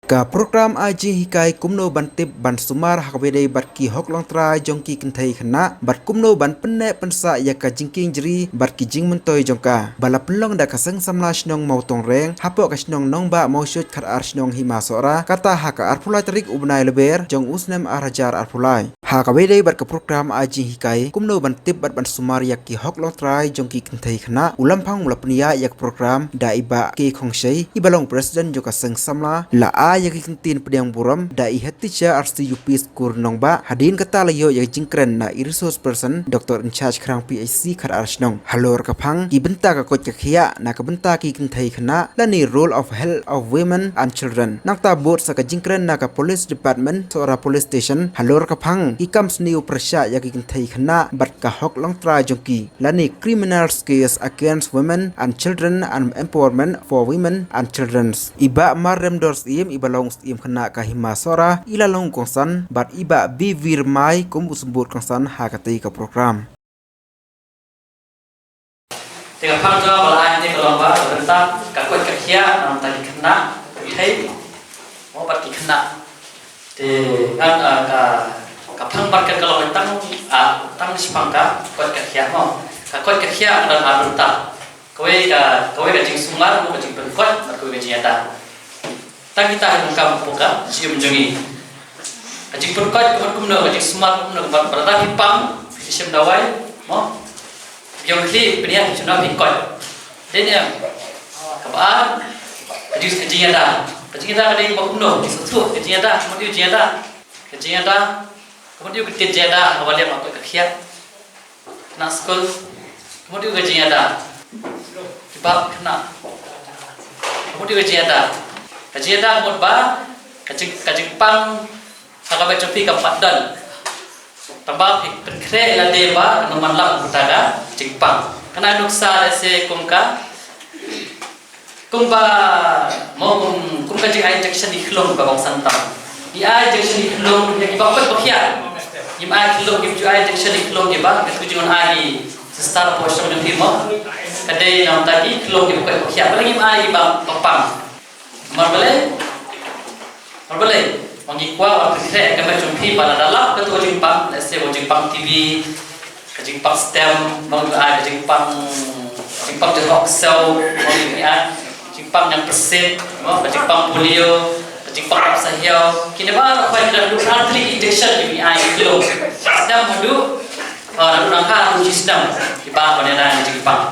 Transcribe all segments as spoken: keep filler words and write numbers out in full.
Ka program ai jinghikai kumno ban tip ban sumar ha kaba ïadei bad ki hok longtrai jong ki kynthei khynnah bad kumno ban pynneh pynsah ïa ka jingkieng jri bad ki jingmyntoi jong ka, ba la pynlong da ka Seng Samla Shnong Mawtongreng hapoh ka shnong Nongbah Mawshuit, khatar shnong Hima Sohra, kata ha ka arphew lai tarik u bnai Lber jong u snem ar hajar arphew lai. Ha kaba ïadei bad ka program ai jinghikai kumno ban tip bad ban sumar ïa ki hok longtrai jong ki kynthei khynnah, u Lamphang u la pynïaid ïa ka program da i Bah K Khongshei, i ba long president jong ka Seng Samla, la ai ïa ki kyntien pdiang burom da i head teacher R C U P School Nongbah. Hadien kata la ïoh ïa ka jingkren na i resource person, doctor in charge Khrang P H C, khatar shnong. Halor ka phang ki bynta ka koit ka khiah na ka bynta ki kynthei khynnah lane role of health of women and children. Nangta bud sa ka jingkren na ka Police Department, Sohra Police Station, halor ka phang ki kam sniew pyrshah ïa ki kynthei khynnah bad ka hok longtrai jong ki, lane criminal case against women and children and empowerment for women and children. I Bah Marremdor Syiem, i ba long Syiem khynnah ka Hima Sohra, i la long kongsan bad i Bah B V Rymbai kum u symbud kongsan ha katei ka program. Te ka phang jong nga ba la ai te ka long ba ka bynta ka koit ka khiah na ka bynta ki khynnah, ki kynthei, mo, bad ki khynnah. Te ngan, ah, ka, ka phang market ka long tang, ah, tang shaphang ka koit ka khiah, mo. Ka koit ka khiah ka don ar bynta. Kawei ka, kawei ka jingsumar, mo, ka jingpynkoit, bad kawei ka jingïada. Tang kita ha ka kam hapoh ka jingim jong ngi. Ka jingpynkoit ka mut kumno, ka jingsumar ka mut kumno, ka mut ba lada phi pang, phi shem dawai, mo? Phi ïoh khlieh, phi pynïaid, phi shem dawai, phi koit. Dei ne em? Kaba ar, ka jing, ka jingïada. Ka jingïada ka dei kaba kumno, ka jingsngewthuh, ka jingïada, ka mut ïa ka jingïada. Ka jingïada, ka mut ïa ka tied jingïada, kaba liang ka koit ka khiah. Khynnah skul, ka mut ïa ka jingïada. Kiba khynnah, ka mut ïa ka jingïada. Ka jingïada ka mut ba ka jing, ka jingpang ha ka beit jong phi kam pat don. Tang ba phi pynkhreh ïa lade ba kan ym man lap kata ka jingpang. Kane nuksa lehse kum ka Kumba, mo, kum, kum ka jingai injection ïa ki khlong ka bang san tam. Ngi ai injection ïa ki khlong ïa kiba koit ba khiah. Ngim ai khlong, ngim ju ai injection ïa ki khlong kiba, ka tu jingwan ai ki sister hapoh shnong jong phi, mo. Ka dei na bynta ki khlong kiba koit ba khiah. Balei ngim ai kiba pang? Namar balei? Namar balei? Ba ngi kwah ban pynkhreh ïa ka met jong phi ba lada lap katu ka jingpang, lehse ka jingpang T B, ka jingpang stem, bang ju ai ka jingpang, jingpang jyrhoh ksew, bang ju ai, jingpang ñiangpyrsit, mo, ka jingpang polio, ka jingpang rap sahiaw. Kine baroh ki dei ki artillery injection ki ai ki khlong. Stem haduh, ah, naduh nangha haduh shi snem kiba ban ïada ïa ka jingpang.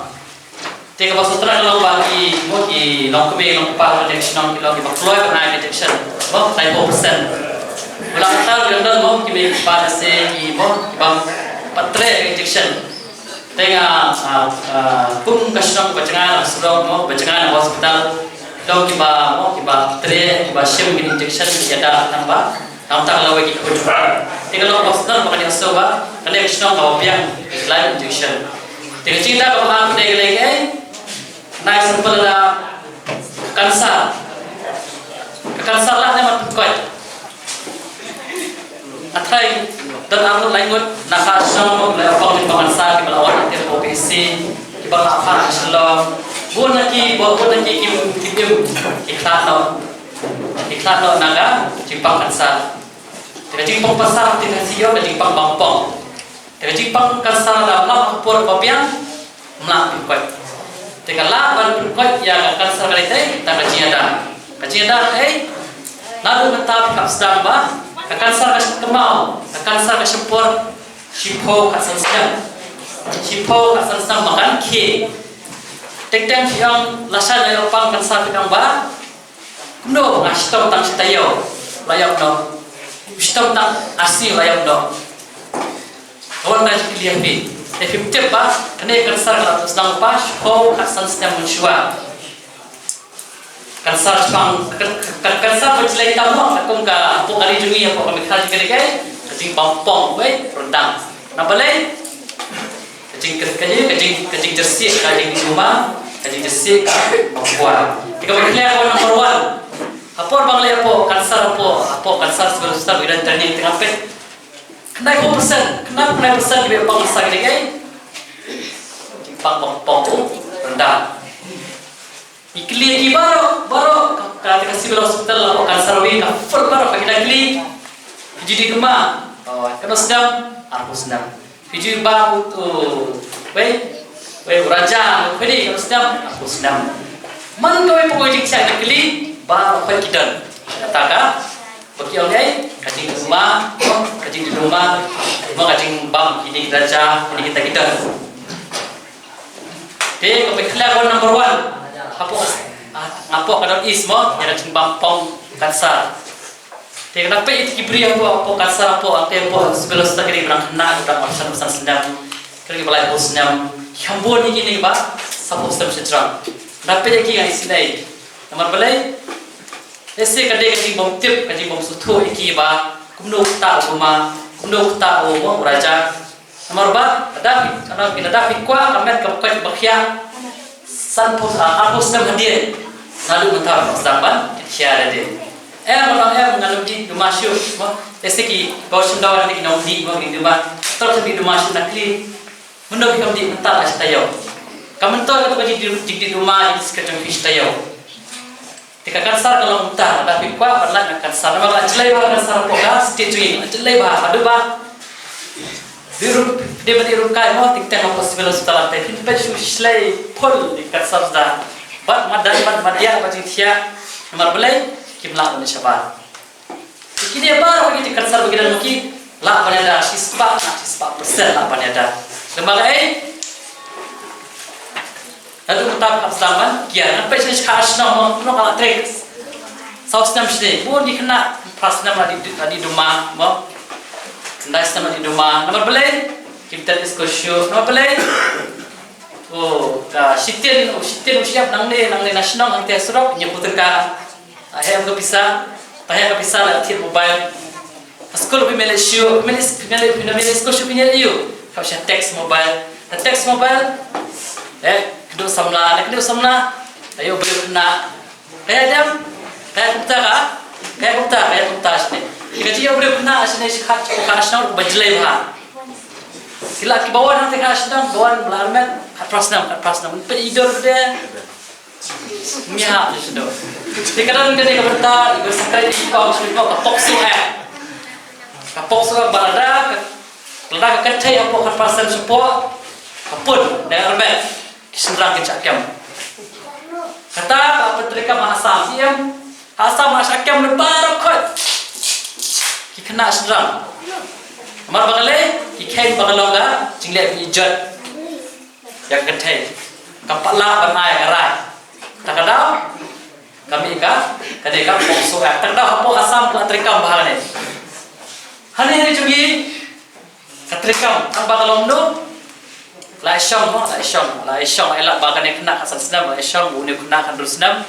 Te kaba sawdong ka long ba ki, mo, ki longkmie longkpa ka jong ki shnong ki long kiba kloi ban ai ka injection, mo, ninety-four percent. Wala kata ruh don, mo, ki mei ki pa lehse ki, mo, kiba pat treh ka injection. Te nga, ah, ah, kum ka shnong ba jngai na Shillong, mo, ba jngai na hospital, long kiba, mo, kiba treh, kiba shim ka injection, ki ïada tang ba Nangta ka lawei ki khun. Te ka long ba sdang ba ka dei sdang ba kane ka shnong kaba biang ka lai injection. Te ka jingda kaba ha ka dei ka lei ka ei. Nai sampel da ka kansar. Ka kansar lah ne mat pynkoit. Athai dan arngut laingut na ka shnong lai pang ba kansar kiba la wan te ko P C kiba la pha Shillong. Bun na ki, bun na ki kim kim ki khlad noh. Ki khlad noh na ka jingpang kansar. Te ka jingpang kansar te ka shu ïoh ka jingpang bangpong. Te ka jingpang kansar la lam ha por ba biang mla pynkoit. Te ka la ban pynkoit ïa ka kansar ka dei te da ka jingïada. Ka jingïada ka dei naduh mynta phi hap sdang ba ka kansar ka shyntur kynmaw, ka kansar ka shyntur shiphew khatsan snem. Shiphew khatsan snem ba kan khie. Teng teng phi ong lashai la ïoh pang kansar phi ong ba Kumno nga shitom tang shi taïew la ïap noh. Shitom tang ar sngi la ïap noh. Ka wan na jingkylli ha phi. Te phim tip ba kane ka kansar ka la sdang ba shiphew khatsan snem mynshuwa. Kansar shipang, kan, kan, kansar ba jlei tam mo, ka kum ka pok ari jong ngi, pok ka mikha jong ngi, ka jingbam pong wei rundang. Na balei? Ka jing, ka, ka jing, ka jing, ka jingjersih, ka jingduma, ka jingjersih, ka bangkua. Te kaba khlem ka number one. Hapoh bang leh hapoh kansar hapoh, hapoh kansar civil hospital, ïa training tengah pet. Khyndai phew percent, khyndai phew percent kiba pang kansar ki dei. Pang, pang, pang, oh, rendah. Ngi kylli ki baroh, baroh, ka, ka, ka civil hospital, la ka cancer wing, ka full baroh, ka kita kylli. Phi ju dih kumno? Oh, katno snem? Arphew snem. Phi ju bam u, u, wei, wei, u Raja, phi dih, katno snem? Arphew snem. Man kawei pat ka jingthiah ngi kylli, baroh phi ki don. Kata ka, ba ki ong ei, ka jingduma, ka jingduma, ma ka jingbam, kine ki Raja, kine kita ki don. Te ka pyrkhat ka number one. Hapoh, ah, hapoh ka North East mo, ïa ka jingbam pong cancer. Te ka dang peit ïa ki briew hapoh, hapoh cancer hapoh, te hapoh civil hospital ki dang khynnah, ki dang arphew san, arphew san snem. Ki dang ba laiphew snem. Kham bun ïa kine ba, sawphew snem shiteng. Ka dang peit ïa ki ngan isynei. Namar balei? Ese ka dei ka jingbymtip, ka jingbymsngewthuh ïa ki ba, kumno kata u duma, kumno kata u mo, u Raja. Namar ba, lada phi, lada phi, lada phi kwah ka met ka koit ba khiah, sanphew, ah, arphew snem hadien, naduh mynta phi sdang ban thiah hadien. Em, em, em, ngan ym dih duma shuh, mo, ese ki, ba u shim dawa ki nang dih, mo, ki duma, tang ki duma shuh na kli. Mynno phi kam dih mynta la shi taïew. Ka mynta ka tu ka jingdih, jingdih duma, jingdih skhet jong phi shi taïew. Te ka cancer ka long mynta, lada phi kwah ban lait na cancer, namar la jlei bha ka cancer hapoh ka state jong ngi, la jlei bha, haduh ba. Dei ruh, dei ba dei ruh kai mo, teng teng hapoh civil hospital te, phin peit shu shlei phul ïa ka cancer da. Bad madan, bad madiah, bad jingthiah, namar balei, kim lah ban ïa shabar. Te kine baroh kine ki cancer ba ki don ma ki, lah ban ïada, shispah, na shispah percent lah ban ïada. Lem bad kaei? Naduh mynta phi hap sdang ban kiar. Ngan peit shane sha ka shnong, nong, nong ka la trei. Saw snem shane, bun ki khynnah, phra snem la dih, la dih duma, mo. Khyndai snem la dih duma. Namar balei? Kim trei skul shuh. Namar balei? Oh, ka shiteng, oh, shiteng, oh, shiteng, nangne, nangne na shnong, hangtei surok, ñiew puteng ka. Tahem ka pisa, tahem ka pisa la thied mobile. Ka skul phi mele shu, phi mele, phi mele, phi mele skul shu phi mele ïu. Ka sha text mobile. Ka text mobile. Eh, kdew samla, ne kdew samla. Ayo beli kena. Kaya jam. Kaya kumta ka. Kaya kumta, kaya kumta sini. Ka ji ayo beli kena sini sikhat ka shnong ba jlei bha. Kila ki bawan nanti ka shnong, bawan bela armet, kat prasnam, kat prasnam. Pe idor de. Nya, tu shu. Te ka don kane ka bynta, i ba sakrai i kong shu ka POCSO Act. Ka POCSO Act ba lada ka, lada ka kynthei hapoh ka percent shapoh, ka pun, da armet, ki shynrang kin shah kem. Kata ka pyntrei ka ma Assam, i em, ha Assam ma shah kem ne baroh khoit. Ki khynnah shynrang. Namar ba ka lei, ki kheiñ ba ka long ka jingleh ba ijot. Ïa ka kynthei. Kam pat lah ban ai ka rai. Ta ka daw. Ka mih ka. Ka dei ka POCSO Act. Ta ka daw hapoh Assam ka treikam bha ne. Hangne hangne jong ngi. Ka treikam. Tang ba ka long no. Lai shong mo, lai shong. Lai shong. Lai lah ba kane khynnah ka san snem. Lai shong. Une khynnah ka hynriew snem.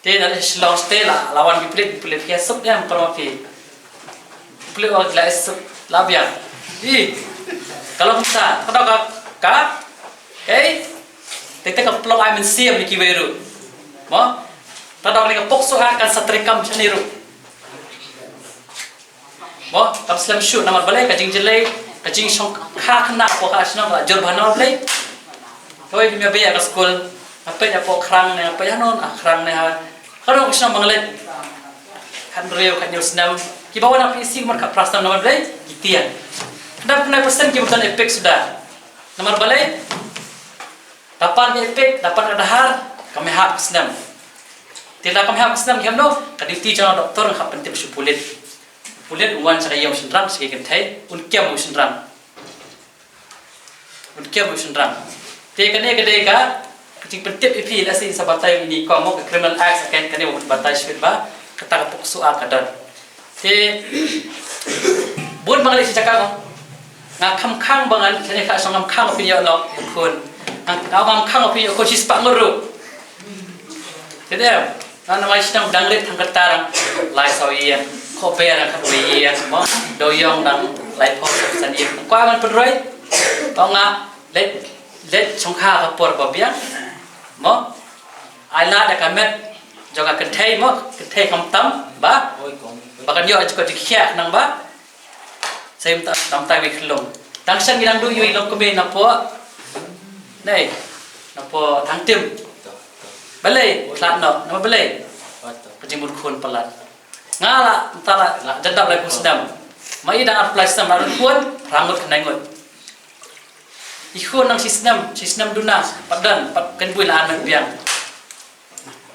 Te na Shillong state la, la wan ki pulit, ki pulit ki suk em, para ki. Pulit wan la suk, la biang. Ih, ka long kumta, ka dok ka, ka, eh, te te ka pynlong ai mynsiem ïa kiwei ruh. Mo, ka dok ne ka POCSO Act kan sa treikam shane ruh. Mo, kam slem shuh namar balei ka jingjlei, ka jingshongkha khynnah hapoh ka shnong ka la jur bha namar balei. Kawei phim ïa beh ïa ka skul, nga peit hapoh Khrang ne, nga peit hanon, ah, Khrang ne ha. Ka dong ka shnong ba nga leit. Khathynriew, khathynñiew snem. Kiba wan ha P C kumne khatphra snem namar balei, ki tieng. Khyndai phew khyndai percent kiba don EPIC suda. Namar balei, da pan ka EPIC, da pan ka Dhar, kam ïahap ka snem. Te da kam ïahap ka snem, ki hap no, ka duty jong u doktor, nga hap pyntip sha u pulit. Pulit un wan sha ka ïing u shynrang, sha ka kynthei, un kem u shynrang. Un kem u shynrang. Te kane ka dei ka, ka jingpyntip ïa phi, lehse sa batai ïa ine i kong mo, ka Criminal Act, sa kane, kane ba batai shibit ba, kata ka POCSO Act ka don. Te, bun ba nga leit sha jaka mo. Nga kham khang ba ngan, kane ka shong kham khang ba phin ïoh lok, ïoh khun. Nga, nga kham khang ba phin ïoh khun shispah ngut ruh. Te dei, nga namar shnong dang leit tang kata dang lai saw ïing, Khober dang khatwei ïing, mo, Doïong dang laiphew saw san ïing. Kwah ban pynroi, tang nga leit, leit shongkha ka por ba biang, mo, ai lad da ka met jong ka kynthei mo, kynthei khamtam, ba, ba kan ïoh jingkoit jingkhiah khnang ba, Sa ym tam, tam tai wei khyllung. Tang shen ngi dang duh ïa i long kmie na poh. Nei. Na poh Thangtim. Balei khlad noh, namar balei? Ka jingmut khun palat. Nga la mynta la jan dap laiphew snem. Ma i dang arphew lai snem la don khun, phra ngut khyndai ngut. I khun nang shi snem, shi snem duna, pat don, pat kynbun la an met biang.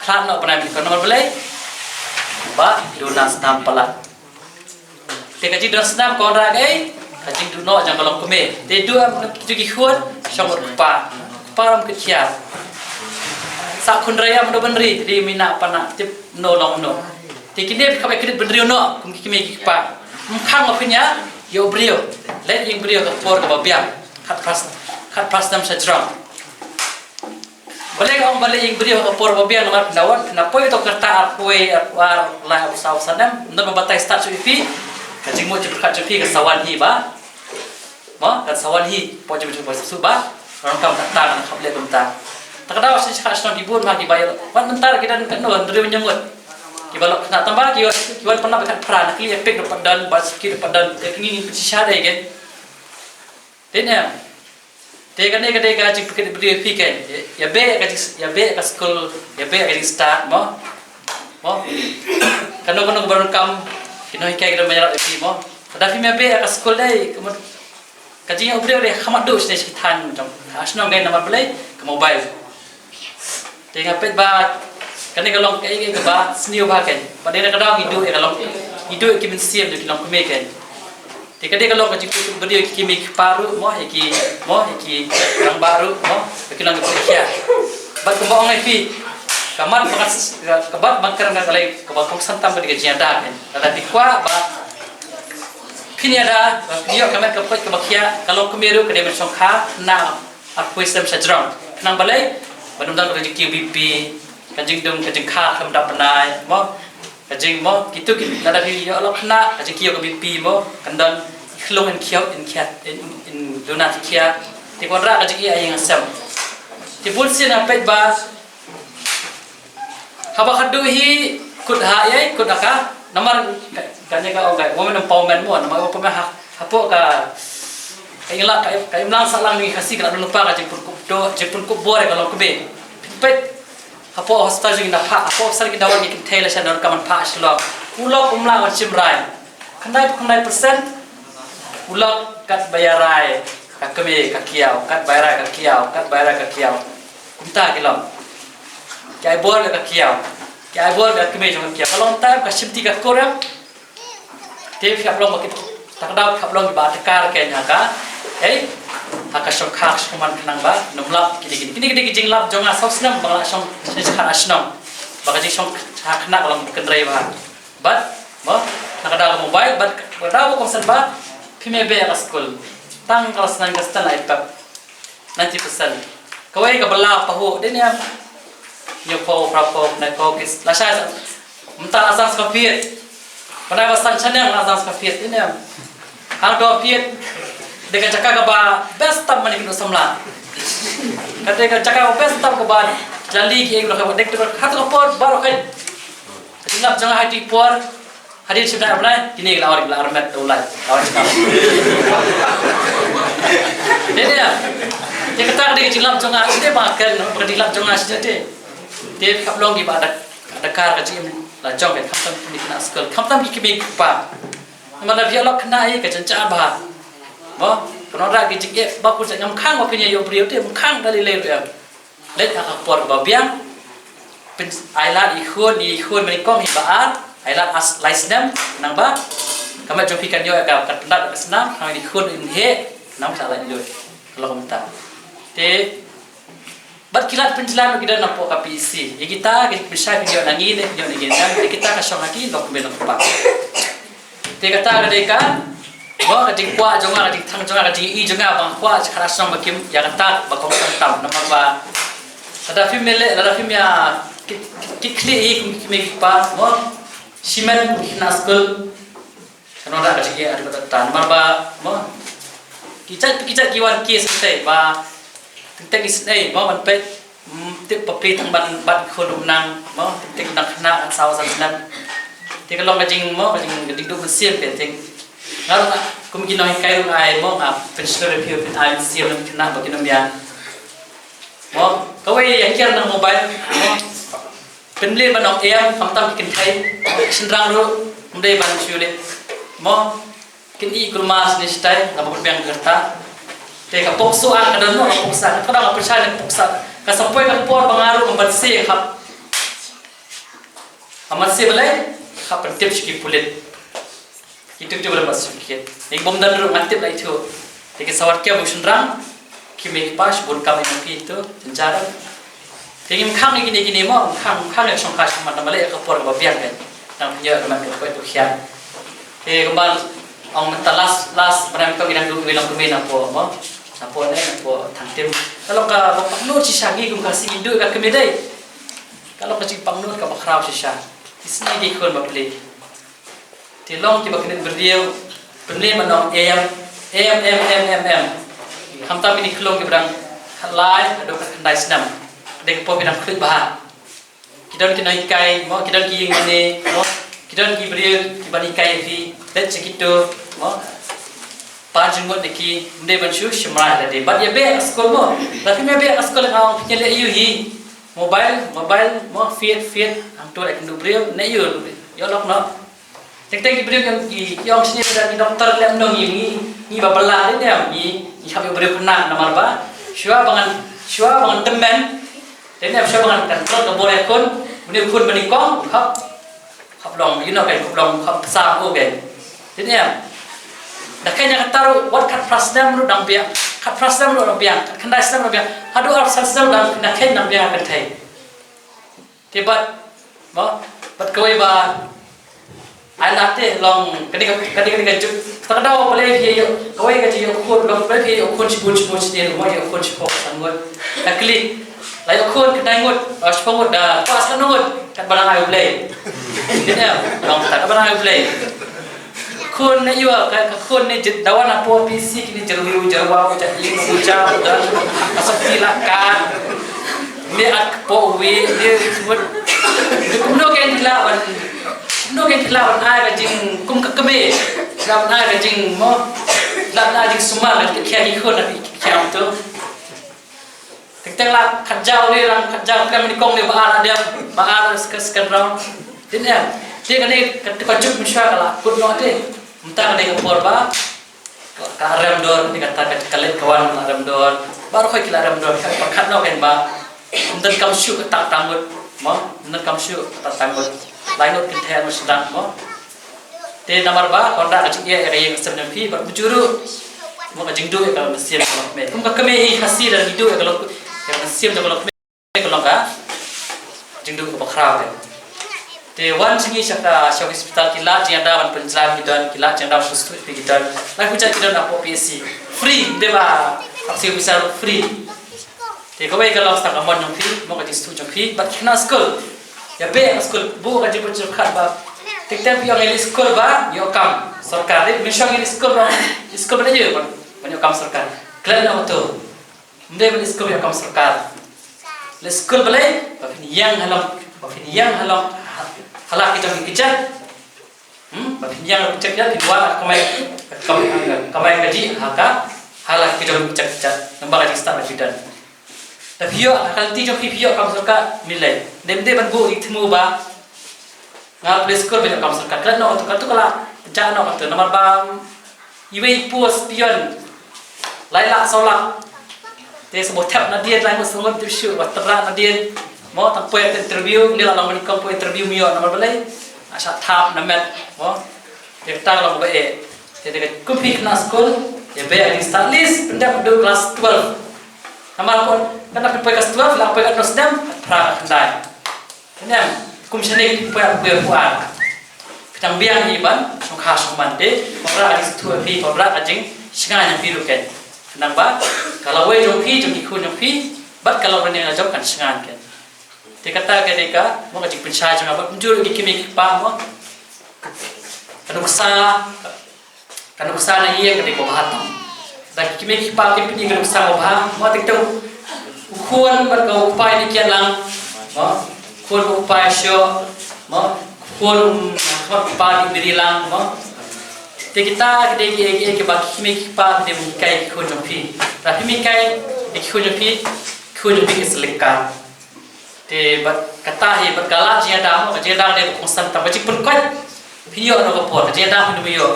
Khlad noh bnai mynta, namar balei? Ba duna snam palat. Te ka jingduna snam ka wanrah kaei? Ka jingduh noh jong ka longkmie. Te duh em, kito ki khun shong bad u kpa. Kpa ram kit khia. Sa khun rei em, no ban ri, ri mina pana, tip no long no. Te kine phi kham ïa kynit bynriew noh kum ki kmie ki kpa. Ym khang ma phin ïa ïoh briew. Leit ïing briew ka por kaba biang. Khatphra, khatphra snem sha jrong. Balei nga ong balei ïing briew ha ka por ba biang? Namar phin da wan, phin da poi to ka rta arphew, arphew ar, lai, arphew saw, arphew san em, ym don ba batai start shuh ïa phi. Ka jingmut jingpyrkhat jong phi kan sa wan hi ba, mo, kan sa wan hi, poi jingmut jingpyrkhat shuh ba, ram kam kata kan khap leh kumta. Ta ka daw shisha ka shnong ki bun ma ki ba ïa wan mynta ki don katno, hynriew hynñiew ngut. Ki ba lok khynnah tang ba ki wan, ki wan pan ba khatphra, na ki ïa pek ruh pat don, ba ki ruh pat don, te ki ngi ngi pynshisha dei ke. Dei ne em. Te kane ka dei ka jingpynkynmaw briew ïa phi kein. Ïa beh ka jing, ïa beh ka skul, ïa beh ka jingstad mo. Mo. Kano kano ka ba donkam ki nonghikai ki don ban ïarap ïa phi mo. Lada phim ïa beh ka skul dei ka mut ka jingïoh briew dei ha khmat duh shane shi thain jong. Ha shnong kein namar balei ka mobile. Te nga peit ba kane ka long kaei kaei kaba sniew bha kein. Ba dei na ka daw ngi duh ïa ka long, ngi duh ïa ki mynsiem jong ki longkmie kein. Te ka dei ka long ka jingpynkynmaw briew ïa ki kmie ki kpa ruh mo, ïa ki mo, ïa ki rangbah ruh mo, ïa ki long ki pyrkhia. Bad kumba ong ïa phi, ka mat ba ka, ka mat ba kren ka lei kaba kongsan tam ka dei ka jingïada kein. Lada phi kwah ba phin ïada, ba phin ïoh ka met ka pyrkhat kaba khia, ka longkmie ruh ka dei ban shongkha na arphew snem sha jrong. Khnang balei? Ban ym don ka jingkiew B P, ka jingdum, ka jingkha khlem dap bnai, mo? Ka jing mo, kito ki, lada phi ïoh lok khynnah, ka jingkiew ka B P mo, kan don khlung in kiew, in kiat, in, in duna ki kiat. Te ka wanrah ka jingïaid ïing ha sem. Te bun sien nga peit ba Haba khatduh hi kut ha ïa, kut ha ka. Namar ka, kane ka ong ka women empowerment mo, namar empowerment ha, hapoh ka, ka imlang, ka, ka imlang sahlang jong ngi Khasi ka la don lypa ka jingpynkup do, jingpynkup bor ïa ka longkmie. Peit hapoh hospital jong ngi na phah, hapoh hospital ki dawai ngi kynthei la sha na ka man phah shlok. U lok um lah ban shim rai. Khyndai, khyndai percent u lok kat ba ïa rai ka kmie ka kiaw, kat ba ïa rai ka kiaw, kat ba ïa rai ka kiaw. Kumta ki long. Ki ai bor ka kiaw. Ki ai bor ka kmie jong ka kiaw. Ka long time ka shim ti ka kur em. Te phi hap long ba ki, ta ka daw phi hap long ba ta kar ka nya ka. Hei. Ha ka shong khak shong man khnang ba nym lap kine kine. Kine kine ki jinglap jong nga saw snem ba nga la shong shong ha shnong. Ba ka jingshong ha khnang ka long kynrei ba. Bad mo, na ka daw ka mobile, bad ka daw ka kongsan ba phim ïa beh ka skul. Tang ka la snan ka stan la ipap. Ninety percent. Kawei ka bala pahu, dei ne em. Hynñiewphew, phraphew, hynñiewphew ki lashai sa. Mynta la san spah phit. Bana ba san shaneng la san spah phit, dei ne em. Hangto phit. Dei ka jaka kaba best tam mane ki nong samla. Ka dei ka jaka kaba best tam kaba jali ki eng lo kaba dei ka hato ka por baroh kai. Ka jinglap jong nga ha iti i por hadien shipnai arnai kine ki la wan ki la armet da u lai. La wan shipnai. Te dei te kata ka dei ka jinglap jong nga, te ba kan ka jinglap jong nga shi te. Te khap long ki ba da, da kar ka jingim la jong ka khamtam ki khynnah skul, khamtam ki kmie ki kpa. Namar da phi ïa lok khynnah hi ka jynjar bha. Mo, ka nongrah ki jingeh ba ku jait ngam khang ba phin ïa ïoh briew te, ngam khang da lei lei ruh ïa. Leit ha ka por ba biang. Pyn, ai lad i khun, i khun mane kong hi ba ar, ai lad as lai snem, nang ba ka met jong phi kan ïoh ka, kan pyndap ka snam, nang i khun in heh, nang ba sa lait lut. Ka long kumta. Te bad ki lad pynjlan ki don napoh ka P E C. Ïa kita ki pynshai pynïoh na ngi ne pynïoh na ngi ne, ïa kita ka shong ha ki longkmie longkpa. Te kata ka dei ka, mo, ka jingkwah jong nga, ka jingthang jong nga, ka jingïohi jong nga ba nga kwah sha ka shnong ba kim ïa kata ba kongsan tam namar ba lada phim ïaleh, lada phim ïa ki, ki, ki khlieh hi kum ki kmie ki kpa, mo, shimet kum ki khynnah skul. Ka nongrah ka jingeh ha kata namar ba, mo, ki jait ki jait ki wan ki sngewthuh ba teng teng isynei mo ban peit, mm, tip ba plie tang ban ban khun um nang mo, teng teng dang khynnah kan saw san snem. Te ka long ka jing mo, ka jing, ka jingduh mynsiem ka teng. Nga ruh nga kum ki nonghikai ruh nga ai mo, nga pynshlur ïa phi phin ai mynsiem na khynnah ba kin ym ïa. Mo, kawei ïa kiar na mobile mo. pynleh ban ong em, khamtam ki kynthei, ki shynrang ruh ym dei ban shu leh. Mo, kin i kulmar sni stai, nga ba biang gerta. Te ka poksa ka don, mo, ka poksa, ka don, ka pynshai ka poksa. Ka sa poi ka por ba nga ruh ban se khap. Amat se balei, khap pyntip sha ki pulit. Kitu kitu ba sukit. Ning bom dan ruh ngan tip lai tu. Te ki sawat kia bu shynrang. Ki mei ki pa shibun kam ina pi tu. Jynjar. Te ngim khang ïa kine kine mo, ngim khang, ngim khang ïa shongkha shongman namar leh ka por ba biang kan. Nang punya ka man ka tu khian. Te kumba ong mynta last, last, ba nang kong ina tu wi lang kumi na po mo. Na po ne, na po thang tim. Ka long kaba pangnud shisha ngi kum Khasi ngi duh ka kmie dei. Ka long ka jingpangnud kaba khraw shisha. Ki sngi ki khun ba pli. Te long kiba kynit briew, pynleh ban ong em, em, em, em, em, em. Khamtam kine ki khlong kiba dang khatlai haduh khatkhyndai snem. Dei ka por ba ki dang khluit bha. Ki don ki nonghikai, mo, ki don ki ïing mane, mo, ki don ki briew kiban hikai ïa phi, leit sha kito, mo. Pan jingmut na ki, ym dei ban shu shimrai lade. Bad ïa beh ka skul mo. Lada phim ïa beh ka skul nga ong phi ïa leh aïu hi. Mobile, mobile, mo, fiat, fiat, hangto leh kynduh briew, ne aïu, ïoh lok noh. Teng teng ki briew ki ong ki, ki ong shane ba ki doktor leh nong ngi, ngi, ngi ba bylla dei ne ngi, ngi hap ïa briew khynnah namar ba. Shuwa ba ngan, shuwa ba ngan tymmen. Dei ne shuwa ba ngan kan trot ka bor ïa khun, une u khun ba nyngkong, hap, hap long, you know, kan hap long, hap sa u kan. Dei ne. Da kane kata ruh, wat khatphra snem ruh dang biang, khatphra snem ruh dang biang, khatkhyndai snem ruh biang, haduh arphew san snem dang, da kane dang biang kynthei. Te bad, mo, bad kawei ba, ai lad te long, kane ka, kane ka, kane ka juk. Kata ka daw balei phi ïoh, kawei ka jingïoh khun, long balei phi ïoh khun shibun, shibun shisien, mo ïoh khun shiphew san ngut. Ka klik, la ïoh khun khyndai ngut, ah, shiphew ngut da, kwah san ngut, katba dang ai U Blei. Kine, long kata, katba dang ai U Blei. Khun ne ïoh ka, ka khun ne jit dawan hapoh P C kine jerwi u jerwa u jait ling u ja u dan. Asap ti la ka. Ne at kpoh wi ne mut. Kumno ken ti la ban. Kumno ken ti la ban ai ka jing kum ka kmie. Ti la ban ai ka jing mo. Ti la ban ai jingsumar ka khia ki khun na ki khia tu. Teng teng la khat jaw ne lang khat jaw krem ni kong ne ba ar adem ba ar second, second round. Tin em. Te kane ka, ka juk mynshuwa ka la kut noh te. Mynta kane ka por ba ka, ka rem dor ni kata ka, ka leit ka wan la rem dor. Ba ruh khoi ki la rem dor ka, ka khat noh ken ba. Ym donkam shuh ka tak tangut mo. Ym donkam shuh ka tak tangut. Lai ngut kynthei ngut sdang mo. Te namar ba ka wanrah ka jingeh ïa ka ïing ka sem jong phi bad kumjuh ruh mo ka jingduh ïa ka mynsiem ka long kmie. Kum ka kmie hi Khasi da jingduh ïa ka long, ïa ka mynsiem jong ka long kmie ka long ka jingduh kaba khraw te. Te wan sha ngi sha ka, sha hospital ki lad jingïada ban pynjlan ki don, ki lad jingïada ban pynstut ki don. Lai khuja ki don hapoh P H C. Free, ym dei ba hap siew pisa ruh free. Te kawei ka long sa ka mon jong phi, mo ka jingstad jong phi, bad ki khynnah skul. Ïa beh ka skul, buh ka jingpynjur khat ba. Tik tem phi ong ïa leit skul ba, ïoh kam sorkar. Dei, mynshuwa ïa leit skul ba, skul ba dei ïoh, ban ïoh kam sorkar. Klet noh to. Ym dei ban leit skul ba ïoh kam sorkar. Leit skul balei, ba phin ïeng halor, ba phin ïeng halor, ha la ki jong ki kjat. Hmm, ba phin ïeng ka jingkjat phin wan ka kamai, ka kamai, ka kamai kajih ha ka, ha la ki jong ka jingkjat, namar ka jingstad ba phi don. Lada phi ïoh ha ka lynti jong phi, phi ïoh kam sorkar, ym lei. Ym dei ban buh ïa ki thmu ba nga leit skul ba ïoh kam sorkar. Klet noh katu, katu ka la jah noh katu namar ba iwei i post peon lai lak saw lak. Te sngewbha thep nadien, lai ngut sngewbha thep shuh, ba tyrwa nadien. Mo, tang poi interview, ngi la long ban kong poi interview, ym ïoh namar balei? Nga shah thap na met, mo. Te kata ka long ba eh. Te da ka kum phi khynnah skul, ïa beh ka jingstad, at least pyndep haduh class twelve. Namar pun, kata phi poi class twelve, la poi ka dos snem, phra khyndai. Kane, kum shane phi poi ha poi ha poi. Phi dang biang hi ban shongkha shongman te, wanrah ka jingsngewthuh phi, wanrah ka jingshngaiñ phi ruh ken. Khnang ba ka lawei jong phi, jong ki khun jong phi, bad ka lawei jong kan shngaiñ ken. Te kata ka dei ka, mo ka jingpynshai jong nga bad kumjuh ki kmie ki kpa mo. Ka nuksa, Ka nuksa na ïing ka dei kaba bha tam. Da ki kmie ki kpa ki pyni ka nuksa kaba bha. Mo, tik tam u khun bad ka u kpa ïa ki lang. Mo, khun bad u kpa ïa shoh. Mo, khun bad u kpa ïa biri lang. Mo. Te kita ki dei ki, ki, kiba ki kmie ki kpa ki dei ban hikai ki khun jong phi. Da phim hikai ki khun jong phi, ki khun jong phi ki sa lyngkar. Te bad kata hi bad ka lad jingïada, ka jingïada ka dei ba kongsan tam, ka jingpynkhuid. Phi ïoh na ka por, ka jingïada phi ym ïoh.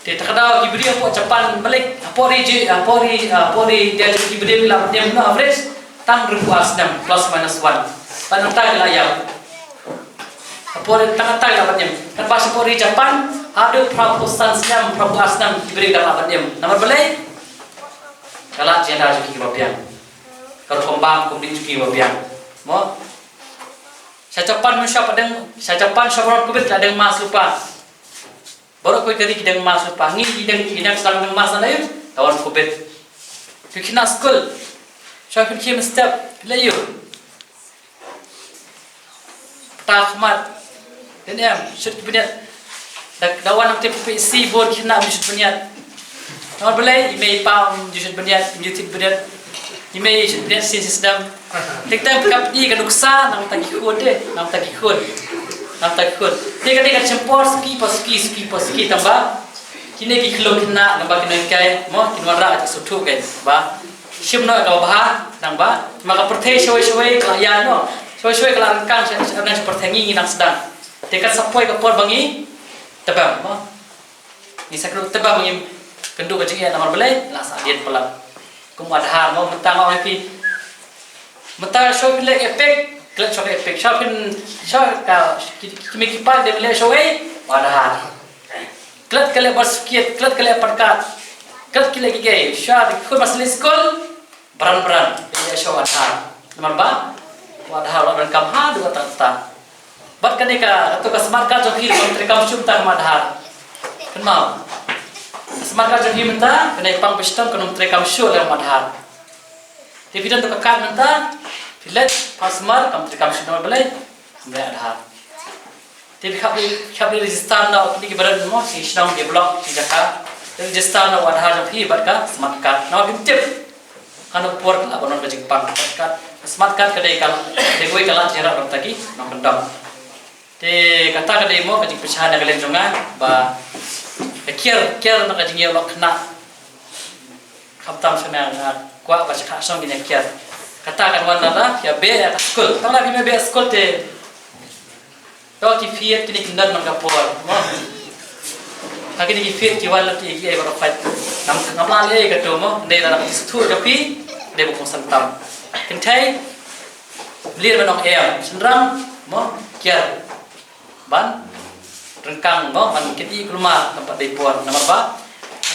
Te ta ka daw ki briew hapoh Japan, malik, hapoh ri ji, hapoh ri, hapoh ri India jong ki briew ki lah ban im na average tang hynriewphew ar snem, plus minus one. Bad nangta ki lah ïap. Hapoh ri tang nangta ki lah ban im. Katba shapoh ri Japan, haduh phraphew san snem, phraphew ar snem ki briew ki dang lah ban im. Namar balei? Ka lad jingïada jong ki ba biang. Ka rukom bam kum dei jong ki ba biang. Mo? Sha Japan mynshuwa pat dang, sha Japan shuwa baroh Covid la dang mask lypa. Baroh kawei ka ri ki dang mask lypa. Ngi ki dang, ki dang sdang dang mask na ïa, tawan Covid. Ki khynnah skul. Shuwa phin khie mynstep, phi la ïoh. Pata khmat. Dang em, shut ki bniat. Da, da wan nangta phi peit shi bun ki khynnah ym ju shut bniat. Namar balei, i mei i pa ym ju shut bniat, ym ju thied bniat. I mei i shut bniat shi shi snem. Teng teng phi kap ïa ka nuksa, nangta ki khun te, nangta ki khun. Nangta ki khun. Te ka dei ka jingpor suki pa suki, suki pa suki tang ba. Kine ki khyllung khynnah, nangba ki nonghikai, mo, kin wanrah ka jingsngewthuh kein, ba. Shim noh kaba bha, nangba. Ma ka pyrthei shawei shawei ka la ïaid noh. Shawei shawei ka la ryngkang sha, sha, sha pyrthei, ngi ngi nang sdang. Te kat sa poi ka por ba ngi tbang, mo. Ngi sa kynduh tbang, ngim kynduh ka jingeh namar balei, la sah dien palat. Kum u Aadhaar, mo, mynta nga ong ïa phi. Mynta shuwa phi leh EPIC, klet shuwa ka EPIC, shuwa phin, shuwa ka, ki, ki, ki mei ki pa dei leh shuwa u Aadhaar. Klet ka leh birth certificate, klet ka leh PAN card, klet ki leh kiei, shuwa ki khun ba sah leit skul, bran bran, ki leh shuwa u Aadhaar. Namar ba, u Aadhaar u la donkam haduh katta katta. Bad kane ka, kato ka smart card jong phi, kam treikam shuh mynta kum u Aadhaar. Kynmaw. Smart card jong phi mynta, kane pang ba shitom kan ym treikam shuh lem u Aadhaar. Te phi don to ka card mynta, phi leit pha sumar, kam treikam shuh namar balei, kam leh Aadhaar. Te phi hap, phi hap register noh, kine ki barit mo, shi shnong, shi block, shi jaka. Register noh u Aadhaar jong phi bad ka smart card. Namar phim tip. Kano por ka lah ban don ka jingpang. Ka smart card ka dei ka, dei kawei ka lad jingïarap na bynta ki nongkyndong. Te kata ka dei mo ka jingpynshai na ka liang jong nga ba ka kiar, kiar na ka jingïalok khynnah. Khamtam shane nga kwah ba sha ka shong kine kiar. Kata kan wan lada ïa beh ïa ka skul. Tang la beh ïa skul te. To ki fiat kine ki don man ka por mo. Ha kine ki fiat ki wan lada ki ai baroh pait. Ngam, ngam lah leh kato mo. Dei lada ki sngewthuh ka phi. Dei ba kongsan tam. Kynthei. Lir ban ong em, shynrang, mo, kiar. Ban ryngkang, mo, ban kynti kulmar, namar ba dei por, namar ba.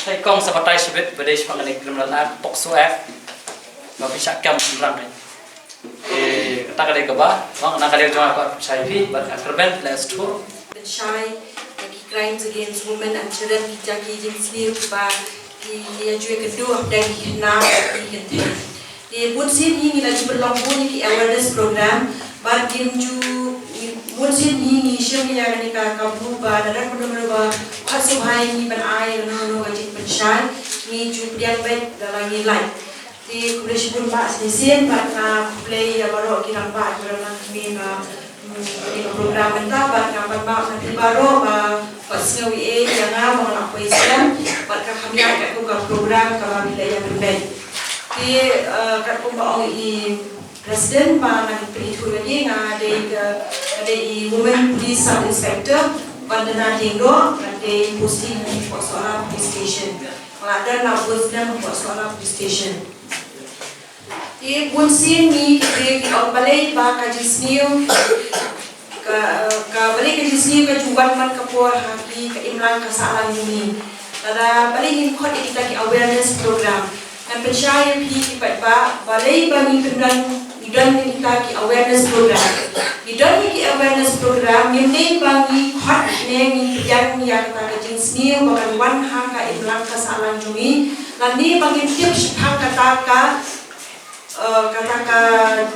Ka kong sa batai shibit, ba dei shaphang kane criminal act, POCSO Act. Ba pynshah kem shynrang. Eh, kata ka dei kaba, mo, na ka dei jong ka shai phi, ba ka kyrmen, la stu. Pynshai, ki crimes against women and children, ki jaka jingsniew, ba, ki ïa ju ïakynduh, da ki khynnah, ki kynthei. Te bun sien hi ngi la ju pynlong bun ki awareness program, bad ngim ju, bun sien hi ngi shim ïa kane ka kabu ba lada kano kano ba khot sngewbha ïa ngi ban ai kano kano ka jingpynshai, ngi ju pdiang beit lada ngi lait. Te khublei shibun bah shisien bad nga khublei ïa baroh ki rangbah ki rangbah kmie ba Kane ka program mynta bad nga pan map na phi baroh ba, ba sngew ïa nga ba nga la poi sdang bad ka kham ïaid katto ka program kaba phi la ïa pynbeit. Te, eh, katkum ba ong i President ba nga dei pynithuh ïa nga dei ka, nga dei i Women Police Sub Inspector Vandana Diengdoh, nga dei posting hapoh Sohra Police Station. Nga la don la bun snem hapoh Sohra Police Station. Te bun sien ngi ki briew ki ong balei ba ka jingsniew ka, ka balei ka jingsniew ka ju wan man ka por ha ki ka imlang ka sahlang jong ngi. Lada balei ngim khot ïa kita ki awareness program. Ngan pynshai ïa phi ki paidbah balei ba ngi pyndan, ngi don ïa kita ki awareness program. Ngi don ïa ki awareness program ngim dei ba ngi khot ne ngi pdiang ïa kata ka jingsniew ba kan wan ha ka imlang ka sahlang jong ngi. Lane ba ngin tip shaphang kata ka, eh, kata ka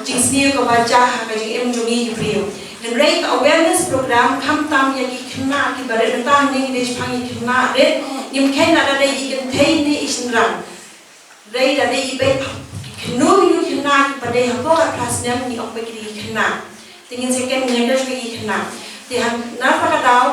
jingsniew kaba jia ha ka jingim jong ngi ki briew. Hynrei ka awareness program khamtam ïa ki khynnah kiba rit, mynta ngi dei shaphang ïa ki khynnah rit, ngim kheiñ lada dei i kynthei ne i shynrang. Hynrei lada dei i beit khynnah, khynnah kiba dei hapoh ka phra snem ngi ong ba ki dei ki khynnah. Te ngin sa kem ngin ïa ki khynnah. Te hynrei na kata ka daw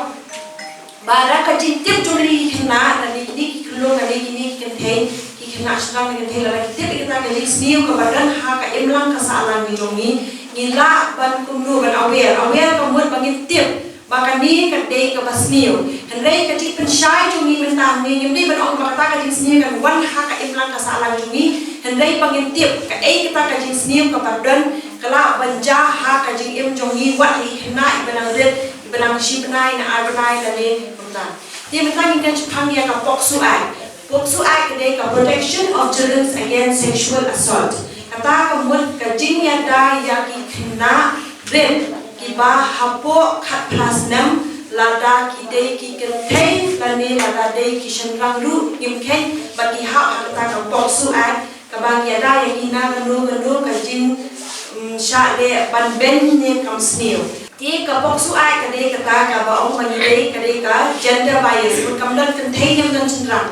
ba da ka jingtip jong ki khynnah, lane kine ki khyllung, lane kine ki kynthei, ki khynnah shynrang ne kynthei, lada ki tip ïa kata ka jingsniew kaba don ha ka imlang ka sahlang jong ngi, Ngi lah ban kumno ban aware, aware ka mut ba ngin tip ba kane ka dei kaba sniew. Hynrei ka jingpynshai jong ngi mynta hangne, ngim dei ban ong ba kata ka jingsniew kan wan ha ka imlang ka sahlang jong ngi. Hynrei ba ngin tip kaei kata ka jingsniew kaba don, ka lah ban jia ha ka jingim jong ngi, wat ha i khynnah iba nang rit, iba nang shi bnai, na ar bnai lane kumta. Te mynta ngin ïa shaphang ïa ka POCSO Act. POCSO Act ka dei ka Protection of Children Against Sexual Assault. Kata ka mut ka jingïada ïa ki khynnah rit kiba hapoh khatphra snem, lada ki dei ki kynthei lane lada dei ki shynrang ruh, ngim kheiñ ba ki hap ha kata ka POCSO Act. Kaba ngi ïada ïa ngi na kano kano ka jing, mm, shah leh ban beiñ ne kam sniew. Te ka POCSO Act ka dei kata kaba ong ba ngi dei ka dei ka gender bias, bad kam don kynthei ne kam don shynrang.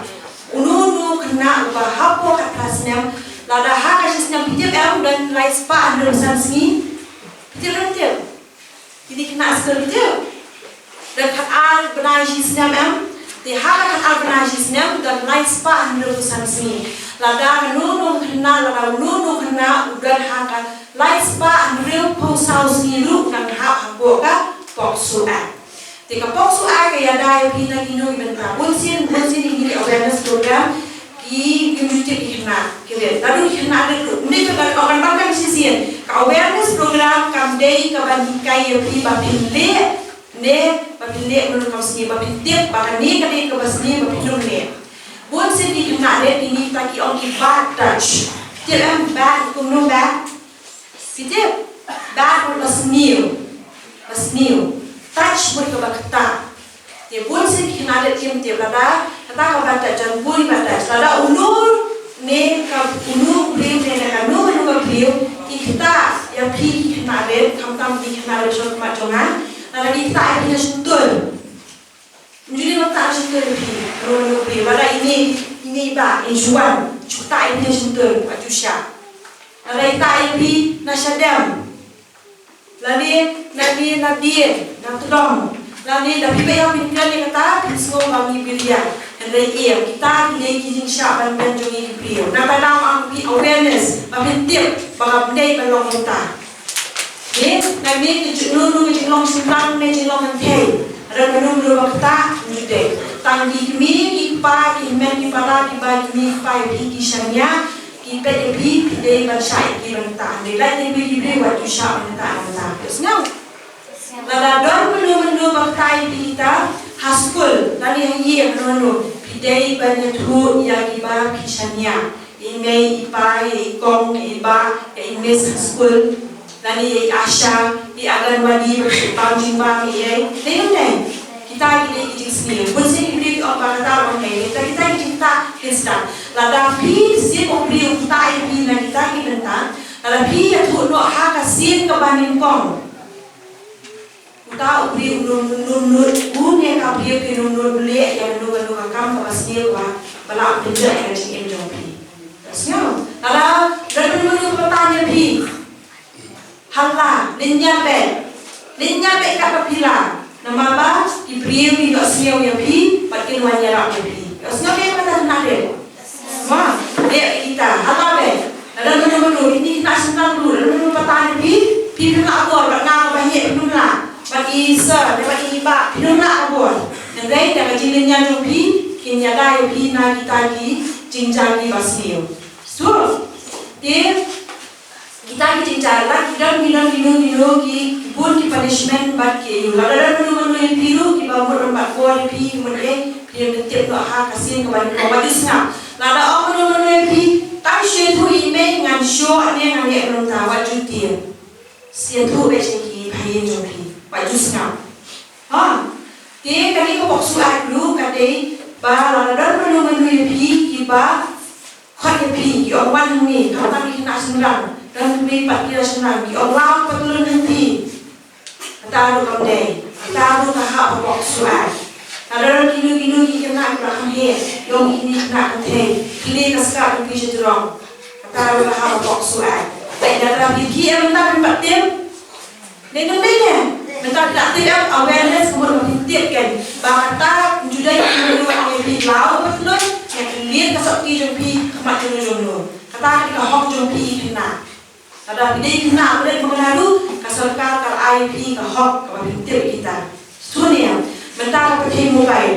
Uno uno khynnah uba hapoh khatphra snem, lada ha ka shi snem, phi tip em, don lai spah hynriew san sngi. Phi tip em, tip. Kine khynnah skul, phi tip. Don khatar bnai shi snem em. Te ha ka khatar bnai shi snem don lai spah hynriew san sngi. Lada kano kano khynnah, lada kano kano khynnah u don ha ka lai spah hynriewphew saw sngi ruh, nang hap hapoh ka POCSO Act. Te ka POCSO Act ka ïada ïa phi na kino ki bynta. Bunsien, bunsien ïa kine ki awareness program ki, ki mynta ki khynnah ki rit. Lada ki khynnah rit ruh, mynta ka, ka, ka, ka, ka awareness program kam dei kaban hikai ïa phi ba phin leh ne ba phin leh mynno kam sniew, ba phin tip ba kane ka dei kaba sniew ba phin ym leh. Bunsien ki khynnah rit kine kita ki ong ki bad touch. Tip em bad, kumno bad? Phi tip? Bad mut ba sniew. Ba sniew. Touch mut kaba ktah. Te bunsien ki khynnah rit kim tip lada kata ka bad touch, jan bun bad touch. Lada uno ne ka, uno u briew ne kano kano ka briew ki ktah ïa phi ki khynnah rit, khamtam ki khynnah rit sha khmat jong nga. Lada ki ktah ïa phi na shyntur. Ym ju dei ban ktah na shyntur ïa phi, kano kano ka briew. Lada ine, ine i bah, in shuwan, shu ktah ïa phi na shyntur, wat ju shah. Lada i ktah ïa phi na shadem. Lane, lane na dien, na tdong. Lane da phi beit ha pynkan ïa kata, phin sngew ba ngi biria. Hynrei em, kita ki dei ki jingshah ban beiñ jong ngi ki briew. Nangta dang ong phi awareness, ba phin tip ba ngam dei ban long kumta. Ngi, ngi, ngi, ki jinglu, lu, ki jinglong shynrang ne jinglong hynthei. Lada mano mano ba ktah, ngi dei. Tang ki kmie ki kpa, ki hynmen ki para, ki bai ki kmie ki kpa ïa phi ki shaniah, ki peit ïa phi, phi dei ban shah ïa ki ban ktah. Hynrei lait ïa phi ki briew, wat ju shah ban ktah, ban ktah. Phi sngew? Lada don mano mano ba ktah ïa phi kita ha skul, lane ha ïing mano mano, phi dei ban ïathuh ïa kiba phi shaniah. I mei, i pa, i kong, i bah, i miss ha skul. Lane i Asha, i Anganwadi, ba phi bam jingbam, i ei. Dei ne em dei? Kita ki dei ki jingsniew. Bun sien ki briew ki ong ba kata ong dei. Kita, kita ki jingktah ki sdang. Lada phi sien u briew u ktah ïa phi na kita ki bynta. Lada phi ïathuh noh ha ka sien kaba nyngkong. Uta u briew u nym, nym, nym nud, une ka briew u nym nud leh ïa kano kano ka kam kaba sniew kaba, ba lah pynjot ïa ka jingim jong phi. Sngew? Lada don mano mano ba pynpaw ïa phi, ha la, lynñiar beit. Lynñiar beit katba phi la. Namar ba ki briew kin ïohsngew ïa phi bad kin wan ïarap ïa phi. Ïohsngew beit kata na ri. Wah, leh kita, ha la beit. Lada mano mano, kine ki khynnah shynrang ruh, lada mano mano pynpaw ïa phi, phi phim lah bor, bad nga kaba heh phim lah. Bad i sir, bad i bah, phim lah bor. Hynrei da ka jinglynñiar jong phi, kin ïada ïa phi na kita ki jingjia kiba sniew. So, te, kita ki jingjia la ki don, ki don, ki don, ki don, ki, ki bun ki punishment bad ki, lada don mano mano ïa phi ruh, kiba mut rangbah bor ïa phi, ki mut eh, phi ïa tip noh ha ka sien kaba nyngkong, wat ju sngap. Lada ong mano mano ïa phi, tang shu ïathuh ïa i mei, ngan shoh ne ngan leh kumta, wat ju tieng. Shu ïathuh beit sha ki bhaïing jong phi, wat ju sngap. Ha. Te kane ka POCSO Act ruh ka dei ba lada don mano mano ïa phi kiba khot ïa phi, ki ong wan hangne, khamtam ki khynnah shynrang, don kmie pat ki la shynrang, ki ong law patlun hangne. Kata ruh kam dei, kata ruh ka hap ha POCSO Act. Lada don kino kino ki khynnah kiba kham heh, ki ong ine i khynnah kynthei, ki leh ka skart jong phi sha jrong. Kata ruh ka hap ha POCSO Act. Lada phi, phi em mynta phin pat tip. Dei ne ym dei ne? Mynta phi la tip em, awareness ka mut ba phin tip kein. Ba kata ym ju dei kino kino ong ïa phi law patlun, ïa ki leit ka sopti jong phi, khmat jong no jong no. Kata ka dei ka hok jong phi khynnah. Lada phi dei khynnah, phi dei khynnah ruh, ai phi ka hok kaba phin tip ïa kita. Sngewthuh ne em, mynta ka pyrthei mobile,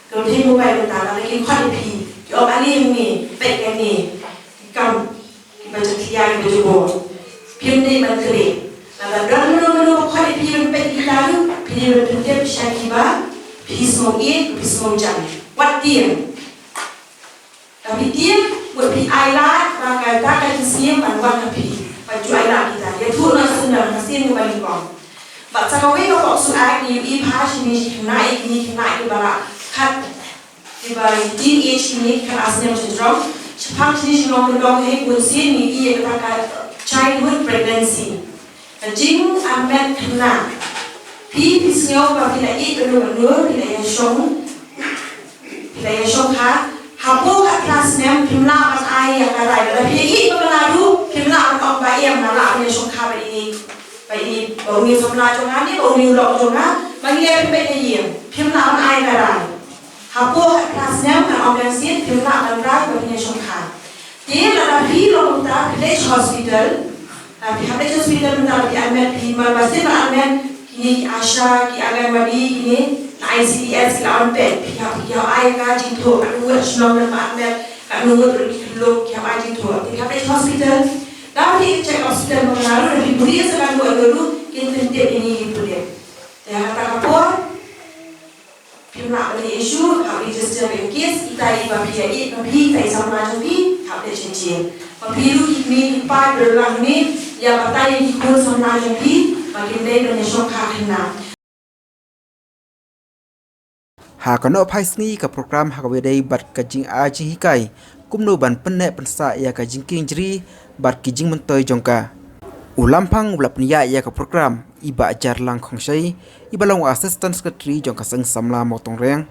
ka pyrthei mobile mynta, lada ki khot ïa phi, ki ong ale hangne, peit hangne, ki kam, kiba jakhlia, kiba jubor. Phim dei ban kylli. Lada don mano mano ba khot ïa phi ban peit kita ruh, phi dei ban pyntip sha kiba phi sngew ïeit, phi sngew jan. Wat tieng. Lada phi tieng, wat phi ai lad ba kata ka jingsngewsih ban wan ha phi. Ban ju ai lad kita. Ïathuh noh shuh na ka sien kaba nyngkong. Bad sa kawei ka pok suak ïa u i pha shini shi khynnah, ïa kine khynnah kiba la khat, kiba teenage, kine ki khat ar snem sha jrong. Shaphang shini shnong kyndong hi bun sien ngi ïohi ïa kata ka childhood pregnancy. Ka jingarmet khynnah. Phi, phi sngew ba phi la ïeit bad u, bad u, phi la ïashong, phi la ïashongkha. Hapoh khatphra snem phim lah ban ai ïa ka rai. Lada phi ïeit bad ka la ruh, phim lah ban ong ba em, nga lah ban ïashongkha bad ine, bad ine, bad une u samla jong nga ne bad une u lok jong nga, ma ngi leh phi bad ïa ïeng. Phim lah ban ai ka rai. Hapoh khatphra snem, ngan ong biang sien, phim lah ban rai ba phin ïashongkha. Te lada phi long kumta, phi leit hospital. Ah, phi hap leit hospital mynta, phi admit, phi mar ba sien ba admit, kine ki ASHA, ki Anganwadi, kine na I C D S ki la wan peit, phi hap, phi hap ai ka jingthoh, katno ngut shnong ba admit, katno ngut ruh ki khyllung, phi hap ai jingthoh. Te phi hap leit hospital. Da phi check hospital mynta ruh, da phi buri sa katno ngut ruh, kin pyntip ïa ngi ki pulit. Te ha kata ka por, phim lah ban leh issue, hap register ïa ka case, ita i ba phi ïa i ba phi, ita i samla jong phi, hap leh shisien. Ba phi ruh i kmie i kpa i ba la ngi ïa batai ïa ki khun samla jong phi, ba kim dei ban ïashongkha khynnah. Ha ka nohphai sngi ka program ha kaba ïadei bad ka jingai jinghikai kumno ban pynneh pynsah ïa ka jingkieng jri bad ki jingmyntoi jong ka. U Lamphang u la pynïaid ïa ka program, i Bah Jarlang Khongshai, i ba long u Assistant Secretary jong ka Seng Samla Mawtongreng,